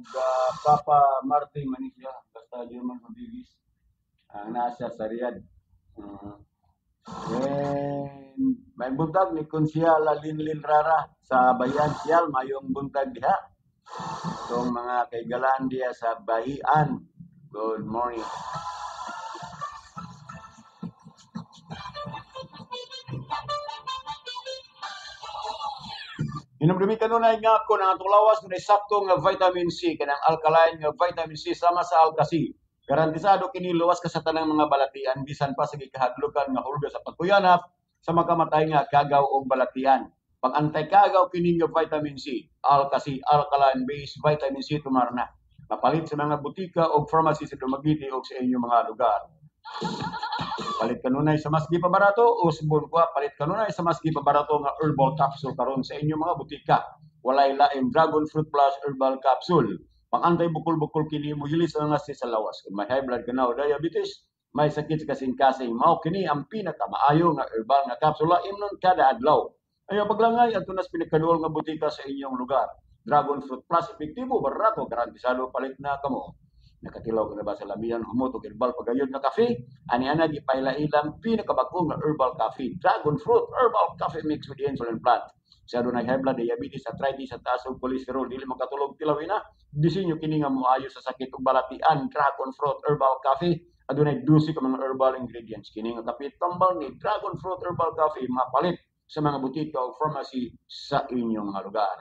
Papa Martin Manisya, basta German Rodriguez ang nasa sa Riyadh. And may buntag ni Konsyala Linlin Rara sa Bayan Siyal, mayong buntag diha. Itong mga kaigalaan diha sa Bahian. Good morning. Hinumdumi kanunay nga ako ng atong lawas nga sakto nga vitamin C kanang alkaline nga vitamin C sama sa Alka-C. Garantisado kini luwas ka sa tanang mga balatian bisan pa sa gikahadlukan nga hulga sa pagkuyanap sa makamatay nga kagaw og balatian. Pag antay-kagaw kini nga vitamin C, Alka-C, alkaline based vitamin C tumarna. Mapalit sa mga butika o pharmacy sa Dumaguete o sa inyong mga lugar. Palit kanunay sa mas gipabarato o subon ko, palit kanunay sa mas gipabarato nga herbal capsule karon sa inyong mga butika. Walay lain Dragon Fruit Plus herbal capsule. Pang-antay bukol-bukol kini mohilis ang nga sa lawas. Kung may high blood ka na o diabetes, may sakit sa kasing-kasing, mao kini ang pinakamaayo nga herbal nga kapsula imnon kada adlaw. Ayaw paglangay adto nas pinakaduol nga butika sa inyong lugar. Dragon Fruit Plus epektibo, barato, garantisado, palit na kamo. Nakatilaw ka na ba sa lamian, humot og herbal pagayod nga kafe? Ani-ana gipaila-ilang pinakabag-o nga herbal coffee. Dragon Fruit Herbal Coffee mix with insulin plant. Sa adunay high blood, diabetes, arthritis, at taas og cholesterol, dili makatulog tilawin na. Disenyo kini nga moayo sa sakit ug balatian. Dragon Fruit Herbal Coffee adunay 12 ka mga herbal ingredients. Kini nga kape tambal ni Dragon Fruit Herbal Coffee mapalit sa mga butika o pharmacy sa inyong mga lugar.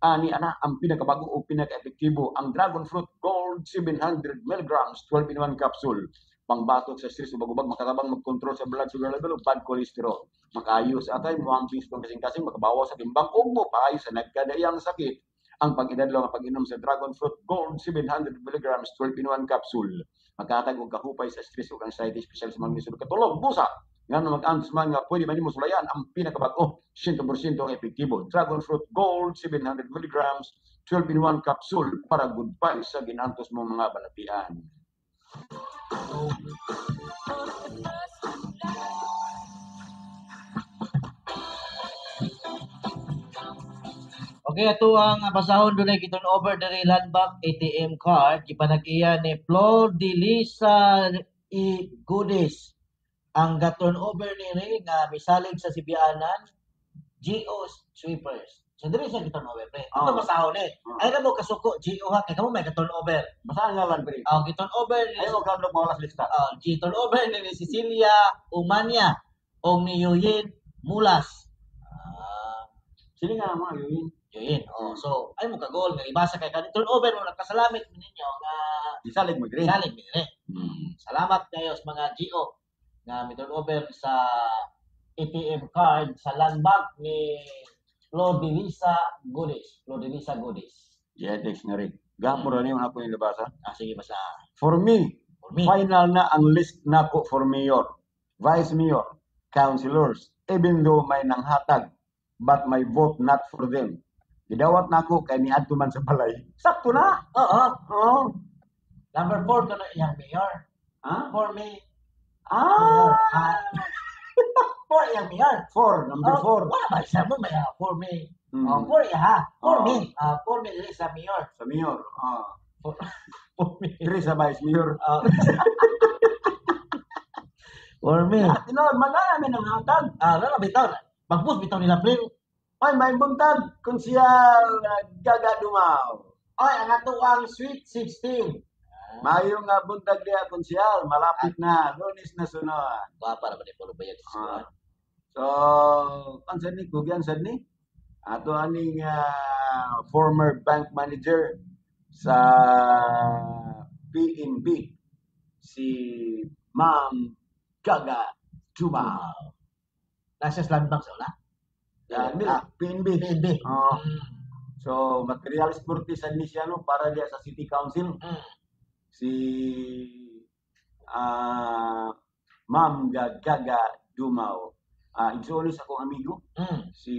Ani ana ang pinakabago o pinaka-epektibo ang Dragon Fruit Gold 700 mg 12 in 1 capsule. Pangbatok sa stress o bagubag, makatabang magkontrol sa blood sugar level o bad cholesterol. Makaayo sa atay, muhamping sa kasing-kasing, makabawas sa timbang ug mopaayo sa nagkadaiyang sakit. Ang pag-inadlaw nga pag-inom sa Dragon Fruit Gold 700 mg 12 in 1 capsule. Makahatag og kahupay sa stress ug anxiety, espesyal sa mga lisod katulog, busa. Ngano mag-antos man nga pwede man nimo sulayan ang pinakabag-o, 100% ang epektibo. Dragon Fruit Gold 700 mg 12 in 1 capsule para goodbye sa ginantos mong mga balatian. Okay, ato ang basahon dunay giturn over diri Land Bank ATM card gipanag-iya ni Flor de Lisa E. Goodies. Ang gaturn over nini nga misalig sa Sibianan GO Sweepers. So diri siya giturn over pre. Ato basahon ni. Ay na mo kasuko GO ha kay kamo may gaturn over. Basahan nga lang pre. Ang giturn over ni Ay mo kadlok mawalas lista. Giturn over ni Cecilia Umania og ni Yuyin Mulas. Sino nga mga Yuyin? Yuyin. Oh, so ay mo kagol nga ibasa kay kani turn over mo nagkasalamit ninyo nga gisalig mo diri. Gisalig mo diri. Salamat kayo sa mga GO nga mi turn over sa ATM card sa Land Bank ni Flor de Lisa Goodies. Flor de Lisa Goodies. Yeah, dictionary. Gamo ra ni ako yung nabasa. Ah, sige basa. For me, final na ang list nako for mayor, vice mayor, councilors, even though may nanghatag, but my vote not for them. Gidawat nako kay niadto man sa balay. Sakto na. Oo. Oo. Number 4 to na iyang mayor. Ha? For me. Ah. 4 iyang mayor. 4, number 4. Wala ba isa mo may for me. Oh, 4 iya ha. For me. For me dili sa mayor. Sa mayor. Ah. For me. 3 sa vice mayor. For me. Tinuod man na namin ang hatag. Ah, wala bitaw. Magpus bitaw nila pre. Ay, may buntag. Konsyal Gaga Dumaw. Ay, ang ato ang Sweet 16. Mayo nga buntag diha, konsyal. Malapit na. Lunes na sunod. Gwapa naman ni Polo Bayag. So, kansan ni? Kugyan sad ni? Ato aning former bank manager sa PNB, si Ma'am Gaga Dumao. Nasa Land Bank sa wala? PNB. PNB. Oh. So, materialis Cortez ni siya, no, para diya sa City Council. Si Ma'am Gaga Dumao. Igsuon sa akong amigo. Si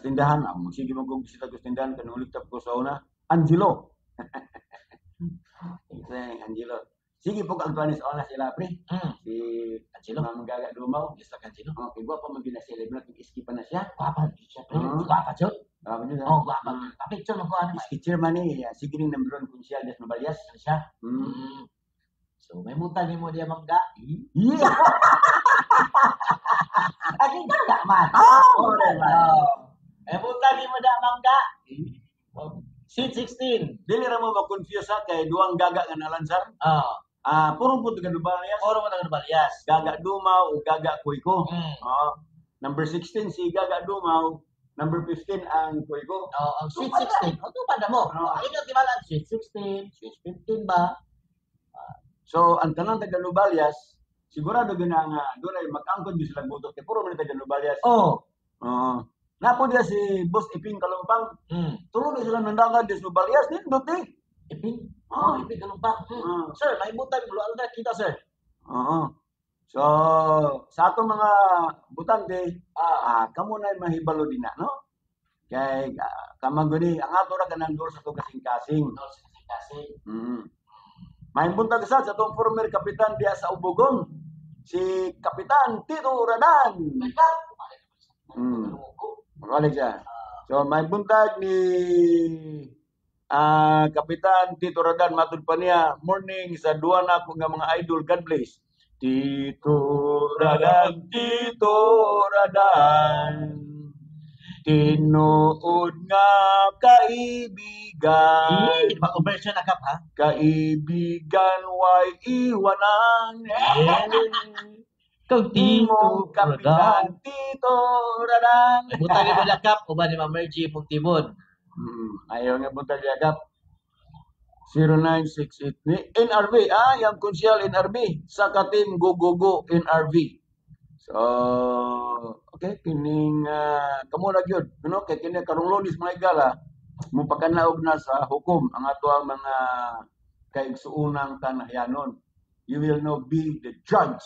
tindahan, sige mo kung bisita ko sa tindahan kanang ulit ko sa una, Angelo. Angelo. Sige po kag tuan sa una sila pre. Si Angelo. Ma'am Gaga Dumao. Yes, lang Angelo. Okay, gwapa man gyud na siya, labi na kung iski pa na siya. Gwapa siya pre. Gwapa jud. Gwapa jud. Oh, gwapa. Pa-picture mo ko ano. Iski chairman ni sige ning number 1 konsyal des Mabalyas. Siya. So may mutan nimo diya Ma'am Ga. Yeah. Aking gaga man. Oh, May mutan nimo diya Ma'am Ga. Seat 16. Dili ra mo ma-confuse ha kay duwang gaga nga nalansar. Puro po taga Dubalyas. Puro po taga Dubalyas. Gaga Dumao o Gaga Kuyko. Number 16 si Gaga Dumao, number 15 ang Kuyko. Oh, ang sweet 16. Oh, tupad na mo. Inyo di ba lang sweet 16, sweet 15 ba? So, ang tanang taga Dubalyas, sigurado gyud na nga dunay mag-angkon gyud sila boto kay puro man taga Dubalyas. Oh. Oo. Napo diya si Boss Iping Kalumpang. Tulo na sila nandangan des Dubalyas nindot eh. Iping? Oh, Iping Kalumpang. Sir, may butan mo na kita sir. Oo. So, sa atong mga butante, kamo na mahibalo din na, no? Kay kamang guni ang ato ra kanang door sa to kasing-kasing. Door sa kasing-kasing. May buntag sa atong former kapitan diya sa Ubugon, si Kapitan Tito Radan. Balik siya. So, may buntag ni Kapitan Tito Radan, matud pa niya, morning sa duwa na ko nga mga idol, God bless. Tito Radan, Tito Radan, tinuod nga kaibigan. Bago version na kap, ha? Kaibigan, way iwanan. Kung Tito Kapitan Tito Radan. Buntag ni Budak Kap, uban ni Ma'am Mergy mong tibon. Ayaw nga buntag niya kap. 0968 ni NRV, yung konsyal NRV sa katim go go go NRV. So, okay, kining kamo na gyud, no? Kay kini karong Lunes mga igala, mopakanaog na sa hukom ang ato ang mga kaigsuonang tanahyanon. You will now be the judge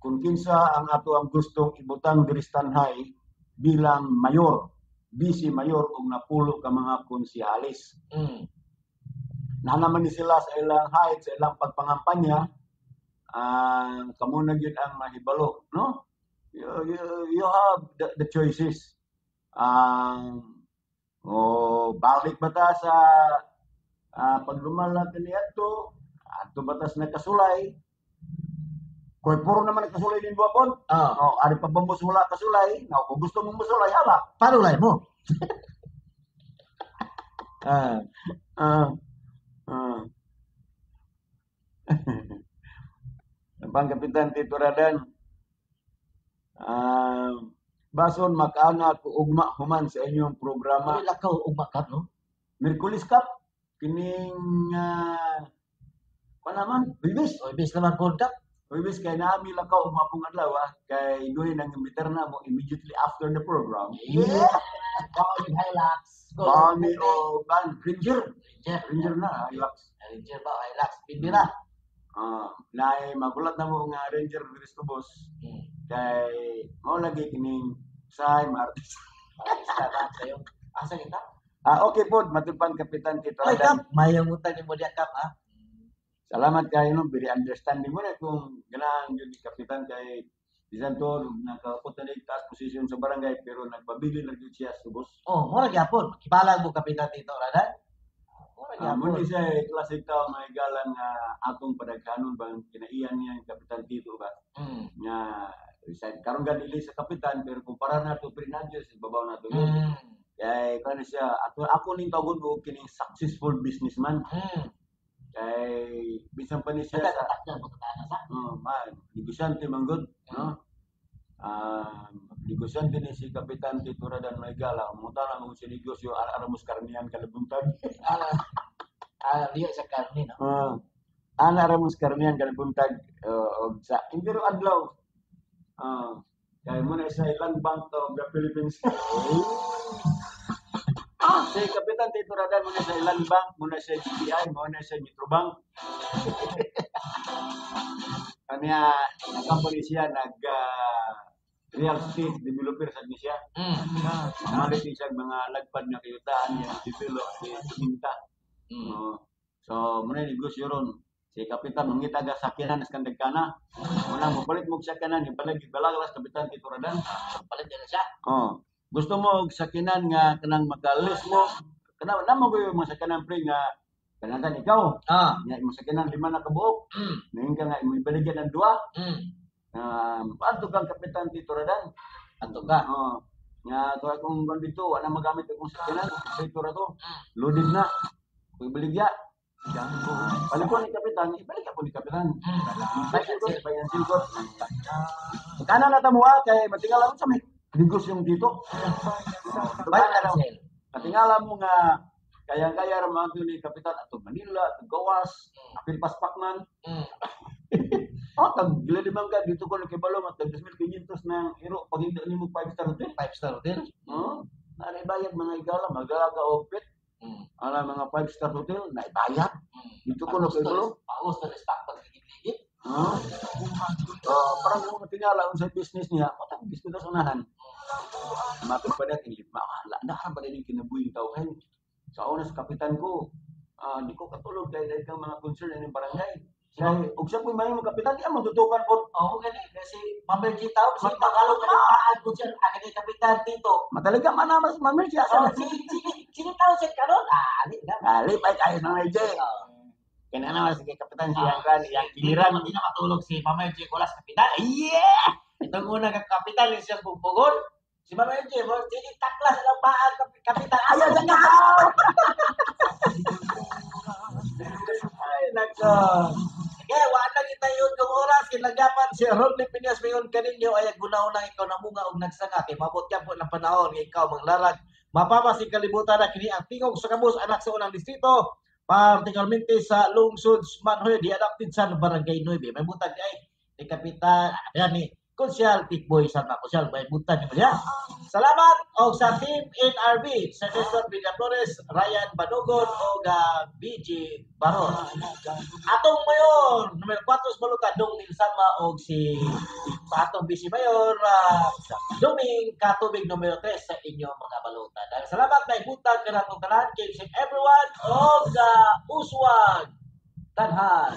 kung kinsa ang ato ang gustong ibutang diri sa Tanhay bilang mayor, vice mayor og napulo ka mga konsehales. Na naman ni sila sa ilang height, sa ilang pagpangampanya, kamo na gyud ang mahibalo, no? You have the choices. Balik ba ta sa paglumala kaniadto, adto ba ta sa nakasulay? Koy puro naman nakasulay din buwapon. Ari pa ba mo sula kasulay? Now, kung gusto mong musulay, hala. Parulay mo. Ang Kapitan Tito Radan, bason makaana ko ugma human sa inyong programa. Wala ka ugma kap, no? Merkulis Cup kining panaman, Huwebes. Huwebes naman po kap. Huwebes kay naami lakaw ugma pong adlaw, kay doon ang imbiter na mo immediately after the program. Yeah. Bawal Hilux. Bani o ban Ranger. Ranger na Hilux. Ranger ba Hilux Pindira. Naay magulat na mo nga Ranger diri sa boss. Kay mao lagi kining say maartista. Artista ba sayo? Asa kita? Okay po, matupan Kapitan Tito Oy, Radan. Kap, mayong utang nimo diya kap, ha? Salamat kayo, no, very understanding mo na kung ganahan yun ni Kapitan kay bisan to nakaupot na rin taas position sa barangay pero nagpabili lang yun siya sa boss. Oh, mura gyapon. Kibalang mo Kapitan Tito Radan. Mura gyapon. Muna siya klasik tao may galang atong padaghanon bang kinaiyan niya ang Kapitan Tito ba? Nga resign karon gani sa kapitan pero kumpara na to Fernandez babaw na to yun. Kay kuno siya ato ako ning tawgon ko kining successful businessman. Kay bisan pa ni siya sa negosyante man gud, no? Negosyante ni si Kapitan Tito Radan Maygala. Mutana mo si negosyo Aramos Karnian kalabuntag. Ana diya sa karne, no? Ana Ramos Karnian kalabuntag og sa Impero adlaw. Kay mo na sa Land Bank of the Philippines. Si Kapitan Tito Radan mo na sa Land Bank, mo na sa GPI, mo na sa Metrobank. Kanya nagkampany siya nag real estate developer sa siya. Mamalit siya mga lagpad nga kayutaan niya develop si Minta. So muna negosyo ron. Si Kapitan mangita ga sakyanan sa kandagkana. Muna mopalit mo og sakyanan, ibalag ibalaglas Kapitan Tito Radan. Palit na siya. Oh. Gusto mo og sakyanan nga kanang makalis mo. Kana namo ko yung mga sakyanan pre nga kanang ikaw. Nga imong sakyanan 5 na kabuok. Ngayon ka nga imong ibaligyan ng duha. Adto kang Kapitan Tito Radan. Adto ka. Oh. Nga to akong kon dito, wala magamit akong sakyanan, dito ra to. Loaded na. Kung ibaligya. Palit ko ni Kapitan, ibalik ako ni Kapitan. Bayan silkot. Kana na tamo kay matingala mo sa may negosyong dito. Bayan sel. Matingala mo nga kayang-kaya ra man ni Kapitan ato Manila, ato Gawas, apil paspakman. Oh, tag limang ka dito ko nakibalo mat 2,500 na iro pag hindi nimo 5-star hotel. 5-star hotel. Oh, naibayad mga igala, magala ka og pit. Ala mga 5-star hotel, naibayad. Dito ko nakibalo. Paus na stock pag ligid-ligid. Parang yung matingala sa business niya, patang gusto na sunahan. Matod pa natin lima. Wala na ba din kinabuhi tawhan. Sa una sa kapitan ko, di ko katulog dahil dahil kang mga concern ng barangay. Kaya, og siya po may mga kapitan, di ang matutukan po. Oo, gani. Kasi Mamerji tao, kasi makalog ka ng paan ko siya, akin yung kapitan dito. Matalaga man naman si Mamerji. Sino tao siya karon? Ali na. Ali, pa kayo ng Mamerji. Kaya na naman, sige, kapitan siya ang kan, iyang kiliran. Hindi na matulog si Mamerji Colas, kapitan. Yeah! Itong una kang kapitan, yung siyang bugbugon. Si Mamerji, sige, taklas ang paan, kapitan. Ayaw sa tao! Ay, nako. Kaya wala kita yun kung oras kinagapan si Rodney Piñas mayon kaninyo ay gunaw-unang ikaw namunga og nagsanga kay mabot gyapon ang panahon nga ikaw manglarag mapamasi kalibutan na kini ang tingog sa kabus anak sa unang distrito particularmente sa lungsod Manhoy di adapted sa Barangay 9 may butag ay ni Kapitan yan ni Konsyal Tikboy Sama Konsyal may butag ni siya. Salamat og sa Team NRB sa Nestor Villaflores, Ryan Banugon og BG Baron. Atong mayor numero 4 sa balutan Dong Nilsama og si atong Vice Mayor Duming Katubig numero 3 sa inyong mga balutan. Salamat may butag kanatong tanan. Keep safe everyone og uswag tanhan.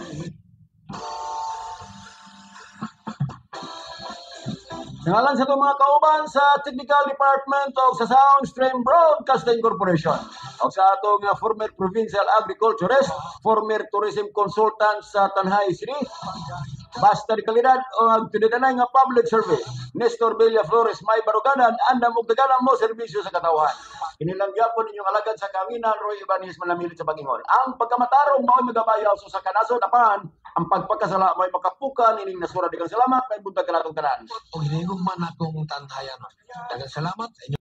Sa ngalan sa itong mga kauban sa Technical Department o sa Soundstream Broadcasting Corporation o sa atong former Provincial Agriculturist, former Tourism Consultant sa Tanjay City, basta di kalidad o ang tinidanay nga public service, Nestor Villaflores may baruganan, andam og daganan mo serbisyo sa katawhan. Kinilang gyapon inyong alagad sa kaminan, Roy Ibanez Malamilit sa Pagingon. Ang pagkamatarong mao'y magabayaw sa kanaso tapan, ang pagpagkasala mao'y makapukan ining nasura. Daghang salamat, may buntag kanatong tanan. Og hinigugma na akong tanhayan. Daghang salamat sa inyo.